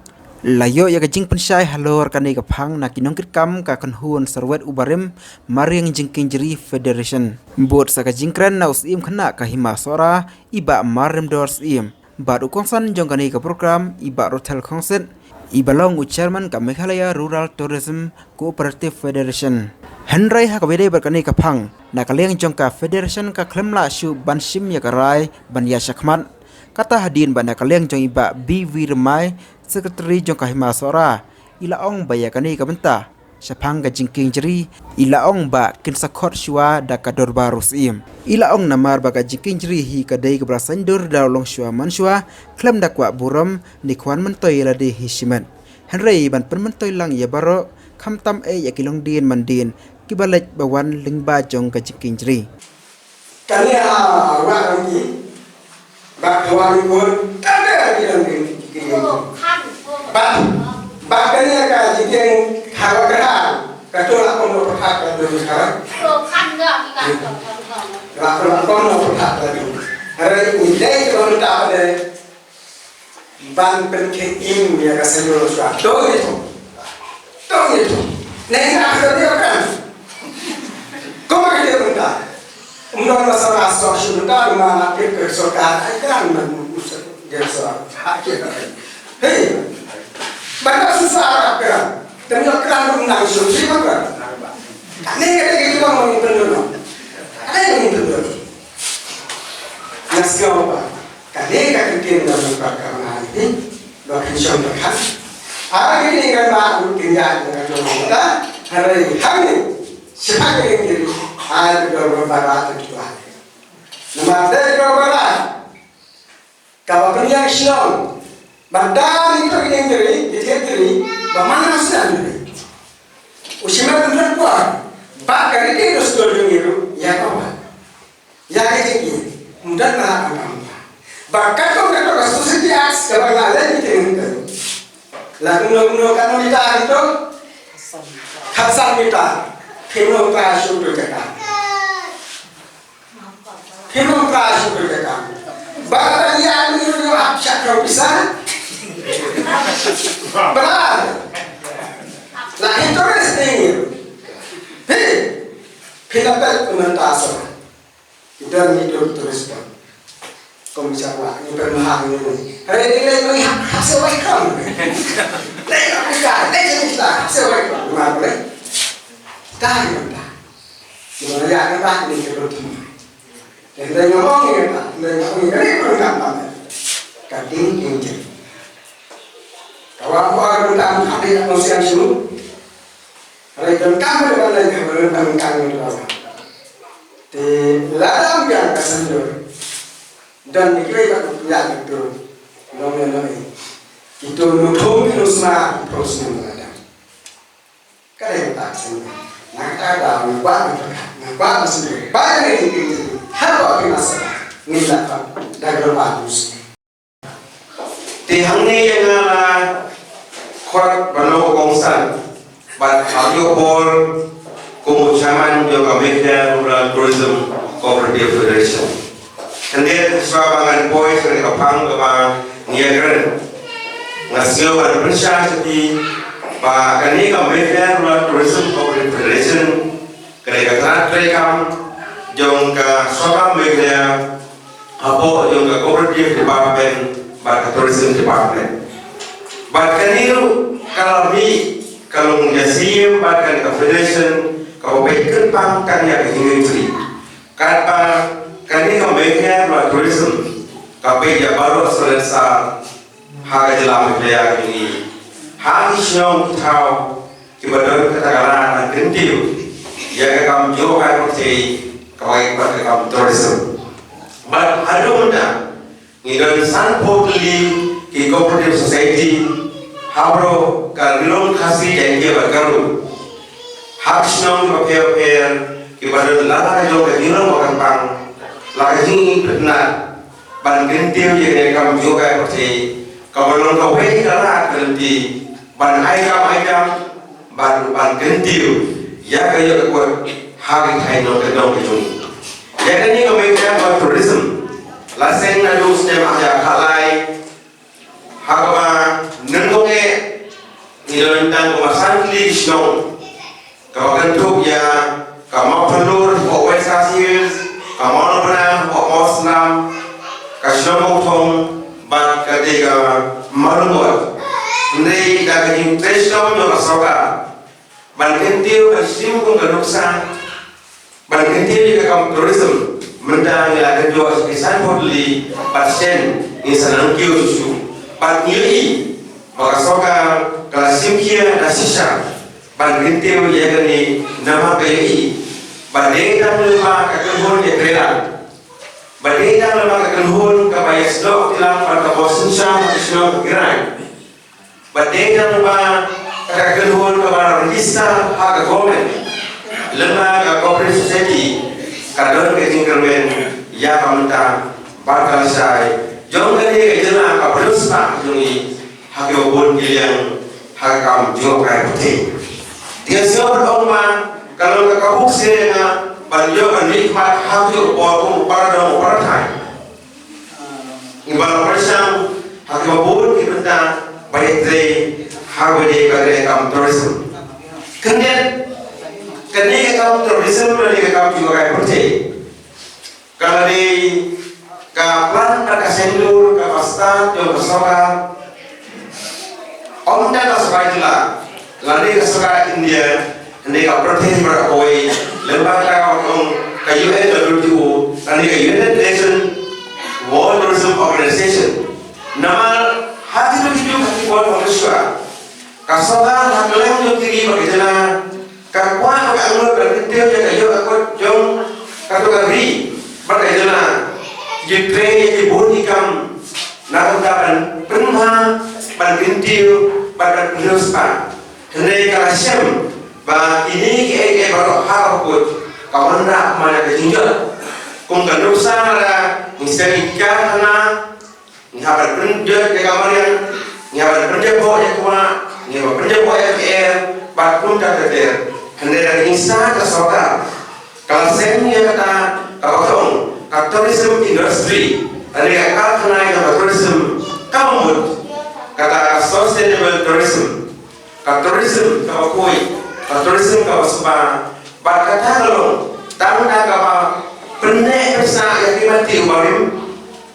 la ïoh ïa ka jingpynshai halor kane ka phang na ki nongkitkam ka kynhun Sarwet u Barim Mariang Jingkieng Jri Federation. Bud sa ka jingkren na u Syiem Khynnah ka Hima Sohra, i Bah Marrymdor Syiem. Bad u kongsan jong kane ka program, i Bah Rothel Khongsit, i ba long u Chairman ka Meghalaya Rural Tourism Cooperative Federation. Hynrei ha kaba ïadei bad kane ka phang, na ka liang jong ka Federation ka khlem lah shuh ban shim ïa ka rai ban ïa shakhmat. Kata hadien ba na ka liang jong i Bah B V Rymbai, Secretary jong ka Hima Sohra, i la ong ba ïa kane ka bynta shaphang ka jingkieng jri, i la ong ba kin sa khot shuwa da ka dorbar u Syiem. I la ong namar ba ka jingkieng jri hi ka dei kaba la saiñdur da u longshuwa manshuwa, khlem da kwah burom ne kwah myntoi ïa lade hi shimet. Hynrei ban pynmyntoi lang ïa baroh, khamtam eh ïa ki longdien mandien kiba leit ba wan lyngba jong ka jingkieng jri. Kane ha wah rang ki, bad ka wah rang ki, kane ha ki rang ki, ki, ki, ki. Bad, bad kane ka jingkieng ha wah ka ha, ka to la kong no pyrkhat ka to ka. La kong no pyrkhat ka to. Hynrei u dei ka mynta ba dei. Ban pynkhih im ïa ka saiñdur shuwa. To ïa to. To ïa to. Ne nga ka dei kan. Kumba ka dei mynta. Um don masa masa shu mynta ma na pit ka sorkar ai kan man u sa dia sa. Ha ke ka. Hei. Ban da susah ka kan. Tem ïa kan um nang shu si ma kan. Ne ka dei ka dei ka mang pyndur. Ka dei ka mang pyndur. Nga sngew ba kane ka kyntien da mynta ka nga ïa ba phin shong pyrkhat. Ar ki dei ka ba u kin ïa ka jong ka. Hynrei hangne shaphang ka dei ki ai ka dor ba ra ta ki ba. Namar dei ka ba ra. Kaba pynïaid shnong. Ba da ni to ki dei ki dei ki dei ba man na sdang dei. U shimet pynrem kwah. Ba ka dei ki dei sdang dei ïa ka ba. Ïa ka jingkieng, ym don na ka kam. Ba katkum katkum ka Society Act kaba nga leh meeting ka. La kumno kumno katno mita kito? Khatsan mita. Phim nang pra shu tu jaka. Phim nang pra shu tu jaka. Ba ka ïa ni ru hap shak ka pisa. Ba la. La interest ni. Hey. Phim la pel kumanta sa. Ki don ngi duk tu respond. Kum jaka ngi pynmaham ngi. Hynrei ngi leit ngi hap, hap se wai kam. Leit ngi ka, leit ngi ka, hap se wai kam. Ngi ma leit. Ta ngi ta. Ngi ma ya ka ta ngi ke duk tu. Te dei nga ong ïa ka, dei nga ong ïa ka, dei ka kam tam. Ka ding ding jin. Ka wan ka wan ka tam ka dei ka siang shu. Ka dei ka kam ka dei ka dei ka kam ka dei ka kam. Te la dang biang ka sendor. Dan ni kira ka ya ka tu. Nong ne nong. Kitu nu thong kitu sma, kitu sma la dang. Ka dei ka tak sien. Na ka da na ba na ba na sien. Ba na ni ki ni. Ha ba ki na sa. Ni la pa. Da ka ba na sien. Te hangne ïa nga la khot ban long u kongsan bad ïoh bor kum u chairman jong ka Meghalaya Rural Tourism Cooperative Federation. Hynrei shuwa ba ngan poi sha ka phang kaba ngi ïakren, nga sngew ban pynshai sha phi ba kane ka Meghalaya Rural Tourism Cooperative Federation ka dei ka tnat treikam jong ka sorkar Meghalaya hapoh jong ka Cooperative Department bad ka Tourism Department. Bad kane ruh ka la mih ka long ïa siem bad kane ka federation kaba peit kyrpang kan ïa ka jingïatreilang. Katba kane ka Meghalaya Tourism ka peit ïa baroh Salensar ha ka jylla Meghalaya ka jong ngi, ha ki shnong ki thaw kiba don kata ka lad ban kyntiew ïa ka kam jngohkai pyrthei kaba ïa ka kam tourism. Bad haduh mynta ngi don sanphew tylli ki cooperative society ha baroh ka Ri Lum Khasi Jaiñtia bad Garo. Ha ki shnong kiba pher bapher kiba don la ka jong ka jinglong ba kyrpang, la ka jingpyntnat ban kyntiew ïa ka kam jngohkai pyrthei kaba long kawei ka lad ka lynti ban ai kam ai jam ban ban kyntiew ïa ka ïoh ka kot ha ki thaiñ nongkyndong ka jong ngi. Ïa kane ka Meghalaya Tourism la seng naduh u snem ar hajar khatlai, ha kaba nyngkong eh ngi don tang kumba san tylli ki shnong kaba kynthup ïa ka Mawphanlur hapoh West Khasi Hills, ka Mawlabna hapoh Mawsynram, ka shnong Mawthong bad kata ka Mawlyngot. Hynrei da ka jingtrei shitom jong ka sorkar ban kyntiew ban shim kum ka nuksa ban kyntiew ïa ka kam tourism, mynta ngi la kynjoh sha ki sanphew tylli bad shen ngi sa nang kiew shuh shuh. Bad ngi ïohi ba ka sorkar ka la shim khia da shisha ban kyntiew ïa kane namar ka ïohi ba dei tang lyngba ka kynhun ïatreilang, ba dei tang lyngba ka kynhun kaba ïasnoh ktilang bad kaba synshar ha ki shnong ki raid. Ba dei tang ba ka kynhun kaba register ha ka government lyngba ka cooperative society ka don ka jingkyrmen ïa ka mynta bad ka lashai jong kane ka jylla kaba riewspah jong ngi ha kiba bun ki liang ha ka kam jngohkai pyrthei. Te nga sngew ban ong ba ka long ka kabu kseh ïa nga ban ïoh ban mihkhmat ha kajuh ka por kum u paradong u parathai. Ngi ba la pyrshang ha kiba bun ki bynta ba ïatrei ha kaba ïadei bad ka kam tourism. Khyndiat, kane ka kam tourism lane ka kam jngohkai pyrthei ka la dei ka plan bad ka seng dur kaba stad jong ka sorkar. Ym tang ka sorkar jylla lane ka sorkar India, hynrei ka pyrthei baroh kawei, lyngba kata ka ong ka U N W T O lane ka United Nations World Tourism Organization. Namar ha kito kito ka ki bor ba mynshuwa ka sorkar ha kylleng jong ki ri bad ki jylla ka kwah ba ka angnud ban kyntiew ïa ka ïoh ka kot jong kato ka ri bad ka jylla. Ki trei ïa ki bun ki kam na ka bynta ban pynbha, ban kyntiew bad ban pynriewspah. Hynrei ka la shem ba kine kiei kiei baroh ha kaba kut ka wanrah man la ka jingjot. Kum ka nuksa lada ngi seng ïa ki karkhana, ngi hap ban pynjot ïa ka mariang, ngi hap ban pynjot ïa ka kwah, ngi hap ban pynjot ïa ka er bad kumta ter ter. Hynrei da ka jingstad ka sorkar ka la seng ïa kata kaba ka ong ka tourism industry, lane ka karkhana ïa ka tourism, kaba mut kata ka sustainable tourism. Ka tourism kaba khuid, ka tourism kaba spah, bad kata ka long tang da kaba pynneh pynsah ïa ki mati u barim,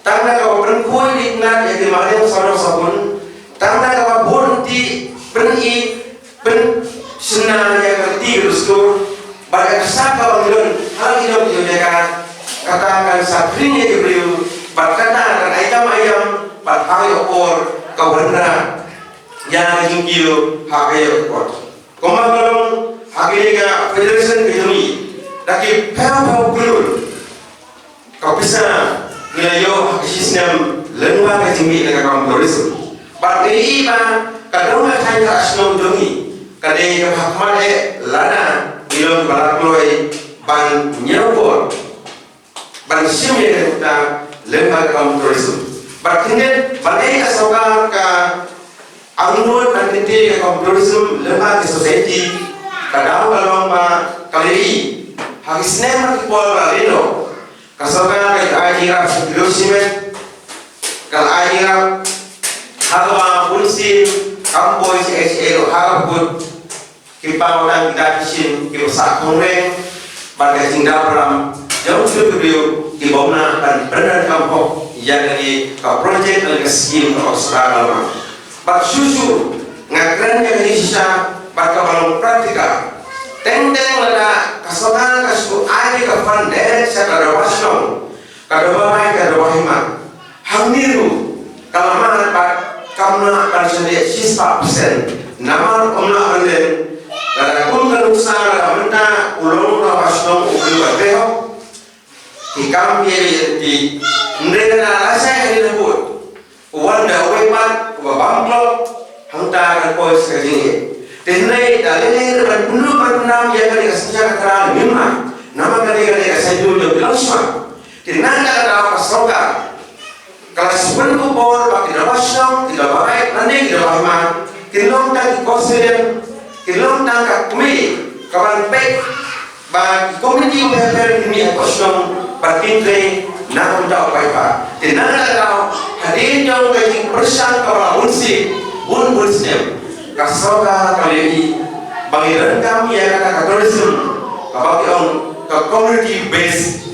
tang da kaba pynkhuid itynnad ïa ki mariang sawdong sawkun, tang da kaba bun ti pyni pynshna ïa ka riti ka dustur bad ïa ka sak kaba ngi don ha la ki jong ki jaka. Kata kan sa khring ïa ki briew, bad kata kan ai kam ai jam, bad ha ïoh por ka wanrah ïa ka jingkiew ha ka ïoh ka kot. Kumba ka long ha kane ka federation ka jong ngi, da ki phew phew klur ka pisa ngi la ïoh ha ka shisnem lyngba ka jingmih na ka kam tourism. Bad ngi ïohi ba ka dong ka thaiñ ka shnong jong ngi ka dei kaba ha khmat eh lada ngi long kiba la kloi ban ñiewkor ban shim ïa ka bynta lyngba ka kam tourism. Bad khyndiat balei ka sorkar ka angnud ban kyntiew ïa ka kam tourism lyngba ka society, ka daw ka long ba ka la ïohi ha ki snem ha ki por ba la leit noh, ka sorkar ka la ai jingïarap sha ki riewshimet, ka la ai jingïarap ha kaba bunsien kam poi sha H A ruh ha ka pud ki paw tang ki da ki shin kiba sah khongreng bad ka jingdaw ram jong ki briew kiba ym lah ban pyndonkam hok ïa kane ka project lane ka skim kaba sorkar la wan. Bad shuh shuh nga kren ïa kane shisha bad kaba long practical. Teng teng lada ka sorkar ka shu ai ka fund direct sha ka dorbar shnong, ka dorbar raid, ka dorbar hima, hangne ruh ka la mad bad kam lah ban shah leh shispah percent. Namar ym lah ban len, lada kum ka nuksa lada mynta u long u dorbar shnong u briew ba hok, ki kam ki ïa leh ki, hynrei lada lashai hadien habud u wan da uwei pat uba bam klop, hangta kan poi sha ka jingeh. Te hynrei da lei lei ban pynduh ban pyndam ïa kane ka synshar ka khadar ngim lah, namar kane ka dei ka schedule jong ki longshuwa. Te na kata ka daw ka sorkar ka la shu pynkup bor ba ki dorbar shnong, ki dorbar raid lane ki dorbar hima kin long tang ki custodian, kin long tang ka kmie kaban peit ba ki komiti kiba pher pher ki mih hapoh shnong ba kin trei na ka bynta u paidbah. Te na kata ka daw hadien jong ka jingpyrshang kaba la bun sien bun bun snem, ka sorkar ka la ïohi ba ngi donkam ïa kata ka tourism kaba ki ong ka community based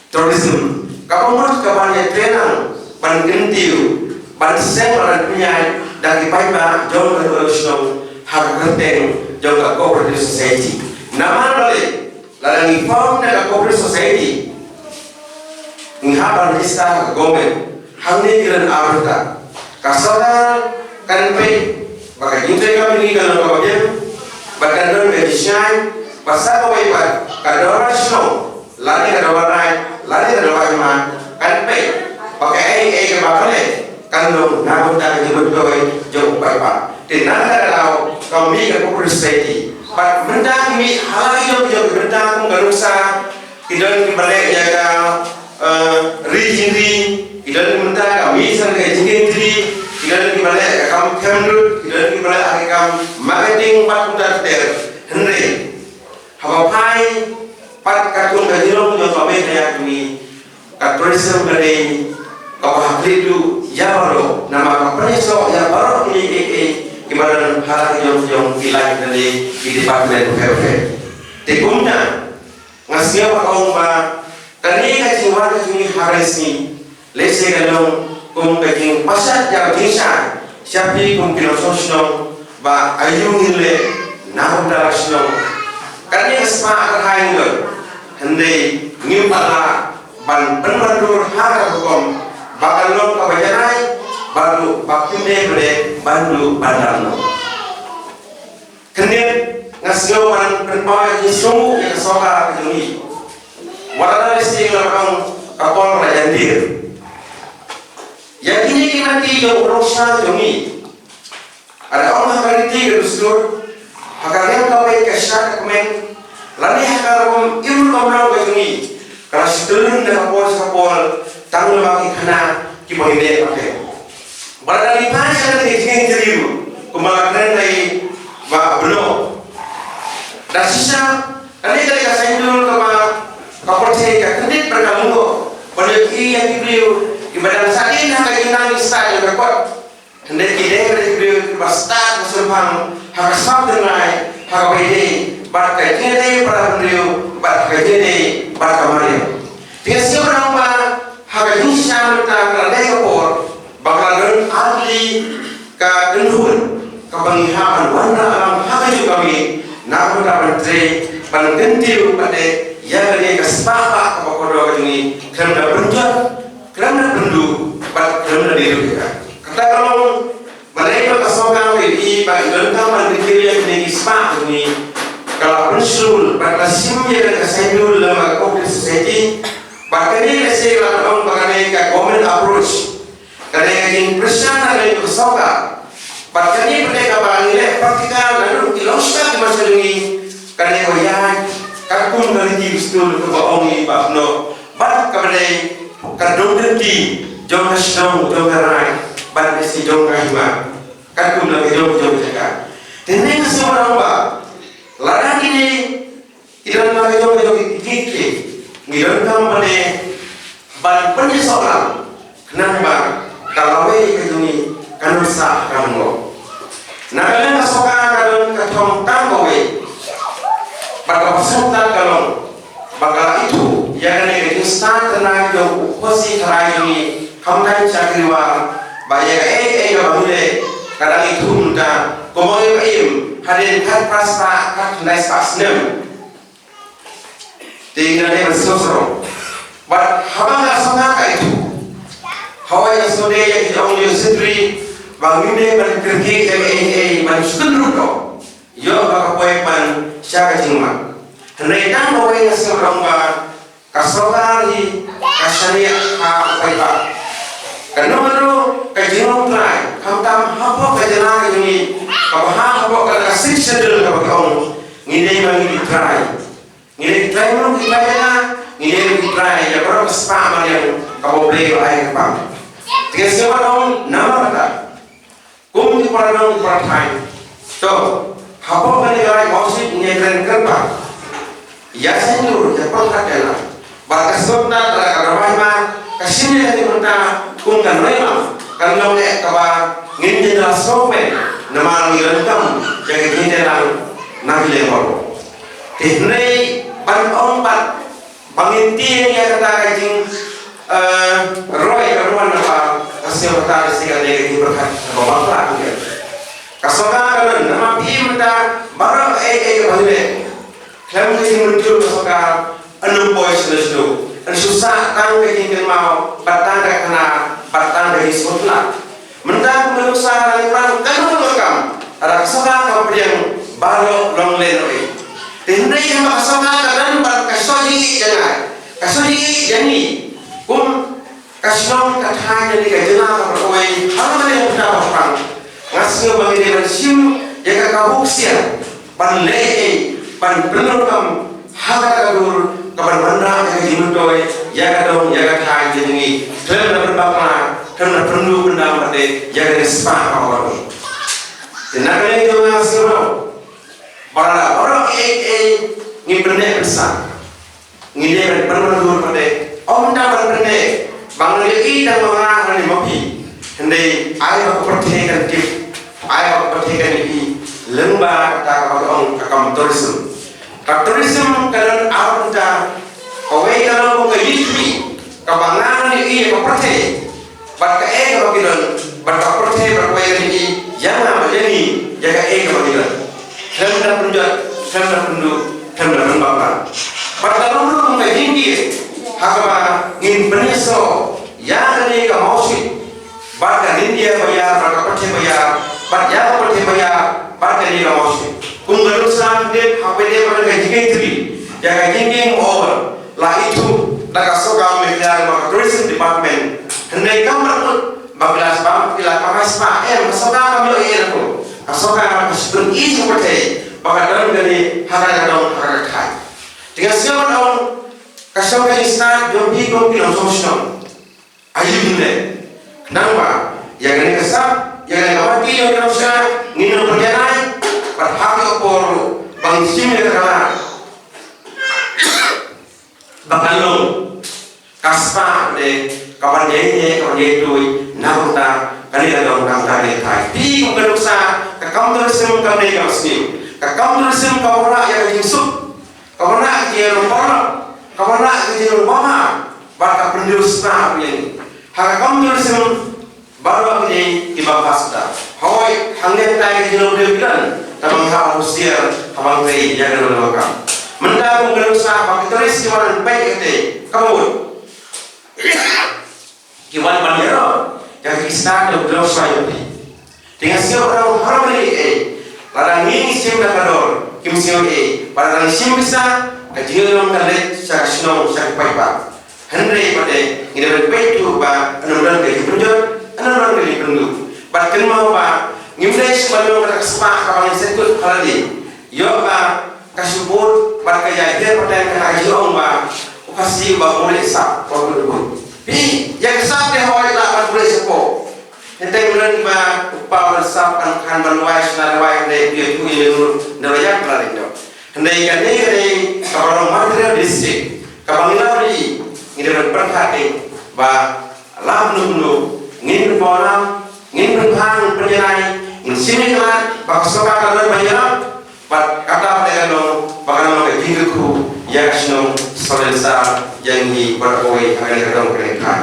tourism, kaba mut kaban ïa trei lang ban kyntiew ban seng ban pynïaid da ki paidbah jong ka shnong ha ka kyrteng jong ka cooperative society. Namar balei? Lada ngi form da ka cooperative society, ngi hap ban register ha ka government. Hangne ki don ar bynta. Ka sorkar kan peit ba ka jingtrei ka mynta ka long kaba biang, ba kan don ka jingshai, ba sa kawei pat ka dorbar shnong lane ka dorbar raid lane ka dorbar hima kan peit ba kaei kaei kaba ka leh kan long na ka bynta ka jingmyntoi jong u paidbah. Te na kata ka daw ka mih ka cooperative society bad mynta ki mih ha la ki jong ki jong ki bynta kum ka nuksa, ki don kiba leh ïa ka, eh, ri jingri, ki don kiba mynta ka mih sha ka jingkieng jri, ki don kiba leh ka kam khem lut, ki don kiba leh ka kam marketing bad kumta ter ter. Hynrei haba phai pat katkum ka jinglong jong ka mih ïa ka mih, ka tourism ka dei kaba ha khlieh duh ïa baroh, namar ka pynïasoh ïa baroh kine kiei kiei kiba don ha la ki jong ki jong ki line lane ki department pher pher. Te kumta nga sngew ba ka ong ba kane ka jingwan ka jong ngi ha ka sngi lehse ka long kum ka jingpashat ïa ka jingshai sha phi kum ki nongshong shnong ba aïu ngin leh na ka bynta ka shnong. Kane ka spah ka hai ngi don, hynrei ngim pat lah ban pynbyntur ha ka rukom ba kan long kaba janai bad ruh ba kim dei ba dei ban duh ban dam noh. Khyndiat nga sngew ban pynpaw ïa ka jingsngewnguh ïa ka sorkar ka jong ngi. Wat la dei shisha la ong ka por la jan dier. Ïa kine ki mati jong u nongshna jong ngi, lada ong ha ka riti ka dustur, ha ka riam ka beit ka shad ka kmen, lane ha ka rukom im rukom rong ka jong ngi, ka la shu tyllun na ka por sha ka por tang lyngba ki khana kiba ngi leh bad ki. Bad lada ngi phai sha ka jingïaid jri ruh kumba la kren lai ba block. Da shisha kane ka dei ka saiñdur kaba ka pyrthei ka kyndit bad ka lyngngoh ban ïohi ïa ki briew kiba dang sah dien ha ka jingnang jingstad jong ka kot. Hynrei ki dei ki briew kiba stad ba shemphang ha ka sap dyngai, ha kaba ïadei bad ka jingïadei para bynriew bad ka jingïadei bad ka mariang. Te nga sngew ba ha ka jingshisha mynta ka la dei ka por ba ka la don ar tylli ka kynhun kaba ngi hap ban wanrah lang ha kajuh ka miet na ka bynta ban trei ban kyntiew pat de ïa kane ka spah bah kaba kordor. Khlem da pynjot, khlem da pynduh, bad khlem da dei ruh ïa ka. Kata ka long balei ba ka sorkar ka ïohi ba i donkam ban kyntiew ïa kine ki spah jong ngi. Ka la pynshai bad ka la shim ïa ka saiñdur lem bad ka cooperative society. Bad kane lehse ka la ong ba kane ka government approach. Kane ka jingpyrshah na ka sorkar. Bad kane pat kaba ngi leh practical na ki longshkar ki master jong ngi. Kane ka ïaid katkum ka riti ka stur kaba ong i Bah Noh. Bad kaba dei ka dong ka riti jong ka shnong jong ka rai bad ka si jong ka hima. Katkum la ka jong jong ka jaka. Te ngi ka sngewbha ba lada kine ki don la ka jong ka jong ki ki ngi donkam ban pynïasoh lang khnang ba ka lawei ka jong ngi kan ym sah kan ym long. Na ka liang ka sorkar ka don ka thong tang kawei. Bad ka pyrshah ka long ba ka la ithuh ïa kane ka jingstad tnai jong u Khosi Tharai jong ngi Khamtan Sangma Riwar ba ïa kaei kaei kaba ngi leh ka dang ithuh mynta. Kumba ngi im hadien khatphra spah khatkhyndai spah snem. Te ngi dei ban sngewsarong. Bad haba nga sngewthuh ka itu, hawei nga sngewdei ïa ki ong ïa u secretary ba ngim dei ban kyrkieh ïa kaei kaei ban sngewthuh ruh. Ïoh ba ka poi ban sha ka jingma. Hynrei tang hawei nga sngewthuh ba ka sorkar hi ka shaniah ha u paidbah. Kano kano ka jinglong trai khamtam hapoh ka jylla ka jong ngi, kaba ha hapoh ka Sixth Schedule kaba ki ong ngi dei ba ngi trai. Ngi dei trai, ngi dei trai, ngi dei trai ïa baroh ka spah mariang kaba U Blei u ai ha phi. Te ngi sngewbha ong namar kata, kum ki para nong para thaiñ, to hapoh kane ka rai Mawshynrut ngi kren kyrpad ïa saiñdur ïa pyrkhat ïa la ba ka sot na ka rai ba ka shim ïa ka mynta kum ka rai ma kan long eh kaba ngin ïa la sngewbha namar ngi donkam ïa ka jingïalang na ki leng baroh. Te hynrei ban ong pat ba ngin tieng ïa kata ka jing, eh, roi ka ruan na ba ka sngewbha ta si ka dei ka jingpyrkhat kaba bakla ka dei. Ka sorkar ka don namar phi mynta baroh kaei kaei kaba ngi leh khlem ka jingmynjur ka sorkar, yn ym poi shano shano, yn shu sah tang ka jingkynmaw bad tang ka khana bad tang ka jingsngewtynnat. Mynta kum ka nuksa la ngi pran kano ka kam, lada ka sorkar ka pdiang baroh long lehnohei. Te hynrei haba ka sorkar ka don bad ka shu ïeit ïa nga, ka shu ïeit ïa ngi kum ka shnong ka thaiñ ne ka jylla kaba kawei ha kane ka bynta ba pang, nga sngew ba ngi dei ban shim ïa ka kabu ksiar ban leh ei, ban pyndonkam ha kata ka dur kaban wanrah ïa ka jingmyntoi ïa ka dong ïa ka thaiñ jong ngi. Khlem da pynbakla, khlem da pynduh pyndam pat de ïa ka spah kaba wan. Te na kane ka jong nga sngewbha ba la baroh ei ei ngi pynneh pynsah. Ngi dei ban pynwandur pat de, ym da ban pynneh ba ngi ïohi tang ma nga ne ma phi. Hynrei ai ba ka pyrthei kan tip, ai ba ka pyrthei kan ïohi lyngba kata kaba ong ka kam tourism. Ka tourism ka don ar bynta, kawei ka long ka ïit kaba nga ngan ïohi ïa ka pyrthei bad kaei kaba ki don, bad ka pyrthei bad kawei ka ïohi ïa nga bad ïa ngi ïa kaei kaba ngi don. Khlem da pynjot, khlem da pynduh, khlem da pynbakla. Bad ka long ruh kum ka jingkit ha kaba ngin pynïasoh ïa kane ka Mawshynrut bad ka India ba ïar bad ka pyrthei ba ïar bad ïa ka pyrthei ba ïar bad kane ka Mawshynrut. Kum ka nuksa dep ha pyrthei bad ka jingkit ri ïa ka jingkit mo la ithuh da ka sorkar Meghalaya bad ka Tourism Department. Hynrei kam markut ba ki la spah, ki la kamai spah, em, ka sorkar kam ïoh ïa ka. Ka sorkar ka shibun i sha pyrthei ba ka don kane ha ka dong ha ka thaiñ. Te nga sngew ban ong ka shong ka jingstad jong phi kum ki nongshong shnong. Ayu ne. Khnang ba ïa kane ka sap, ïa kane ka mati jong ki nongshong shnong ngin nang pynjanai bad ha ki por ba ngin shim ïa ka ba kan long ka spah de ka ban ïai ne ka ban ïai tui na kumta kane ka dong tang tang ne thai. Phi kum ka nuksa ka kam tourism kam ne ka sniew. Ka kam tourism ka wanrah ïa ka jingsuk. Ka wanrah ka jingrung paralok. Ka wanrah ka jingrung bama. Bad ka pyndiaw spah ïa ngi. Ha ka kam tourism baroh ki dei kiba pass da. Hooid, hangne tai ki jingïalang ki don, tang ban hap husiar, haba ngi trei ïa kano kano ka kam. Mynta kum ka nuksa ba ki tourist ki wan ban peit ïa kata, ka mut ki wan ban ïaroh ïa ka Khristan da u Blei Sawai. Te nga sngew ba ka long harmoni eh. Lada ngi shim da ka dor, kim sngew eh. Ba lada ngi shim pisa, ka jingïaroh ka leit sha ka shnong, sha ka paidbah. Hynrei pat ngi dei ban peit ruh ba yn ym don ka jingpynjot, yn ym don ka jingpynduh. Bad kynmaw ba ngim dei shuh ban long kata ka spah kaba ngin sa kut ha lade. Ïoh ba ka shu bud bad ka ïa hiar pateng kata ka jingong ba u Khasi ba u leh sap ba u leh bud. Phi, ïa ka sap te hoi lah ban u leh shapoh. Hynrei ngim don ba u pa u leh sap kan khan ban wai shna wai hynrei phi ïathuh ïa u na ïa ka la ring dok. Hynrei kane kane kaba long materialistic kaba ngi la ri ngi dei ban pyrkhat ba la kumno kumno ngin pynpaw nam, ngin pynphang pynjanai, ngin shim ïa ka lad ba ka sorkar ka don ban ïarap. Bad kata pat ka long ba ka long ka jingkyrkhu ïa ka shnong Salensar ïa ngi bad kawei ha kane ka dong kane ka.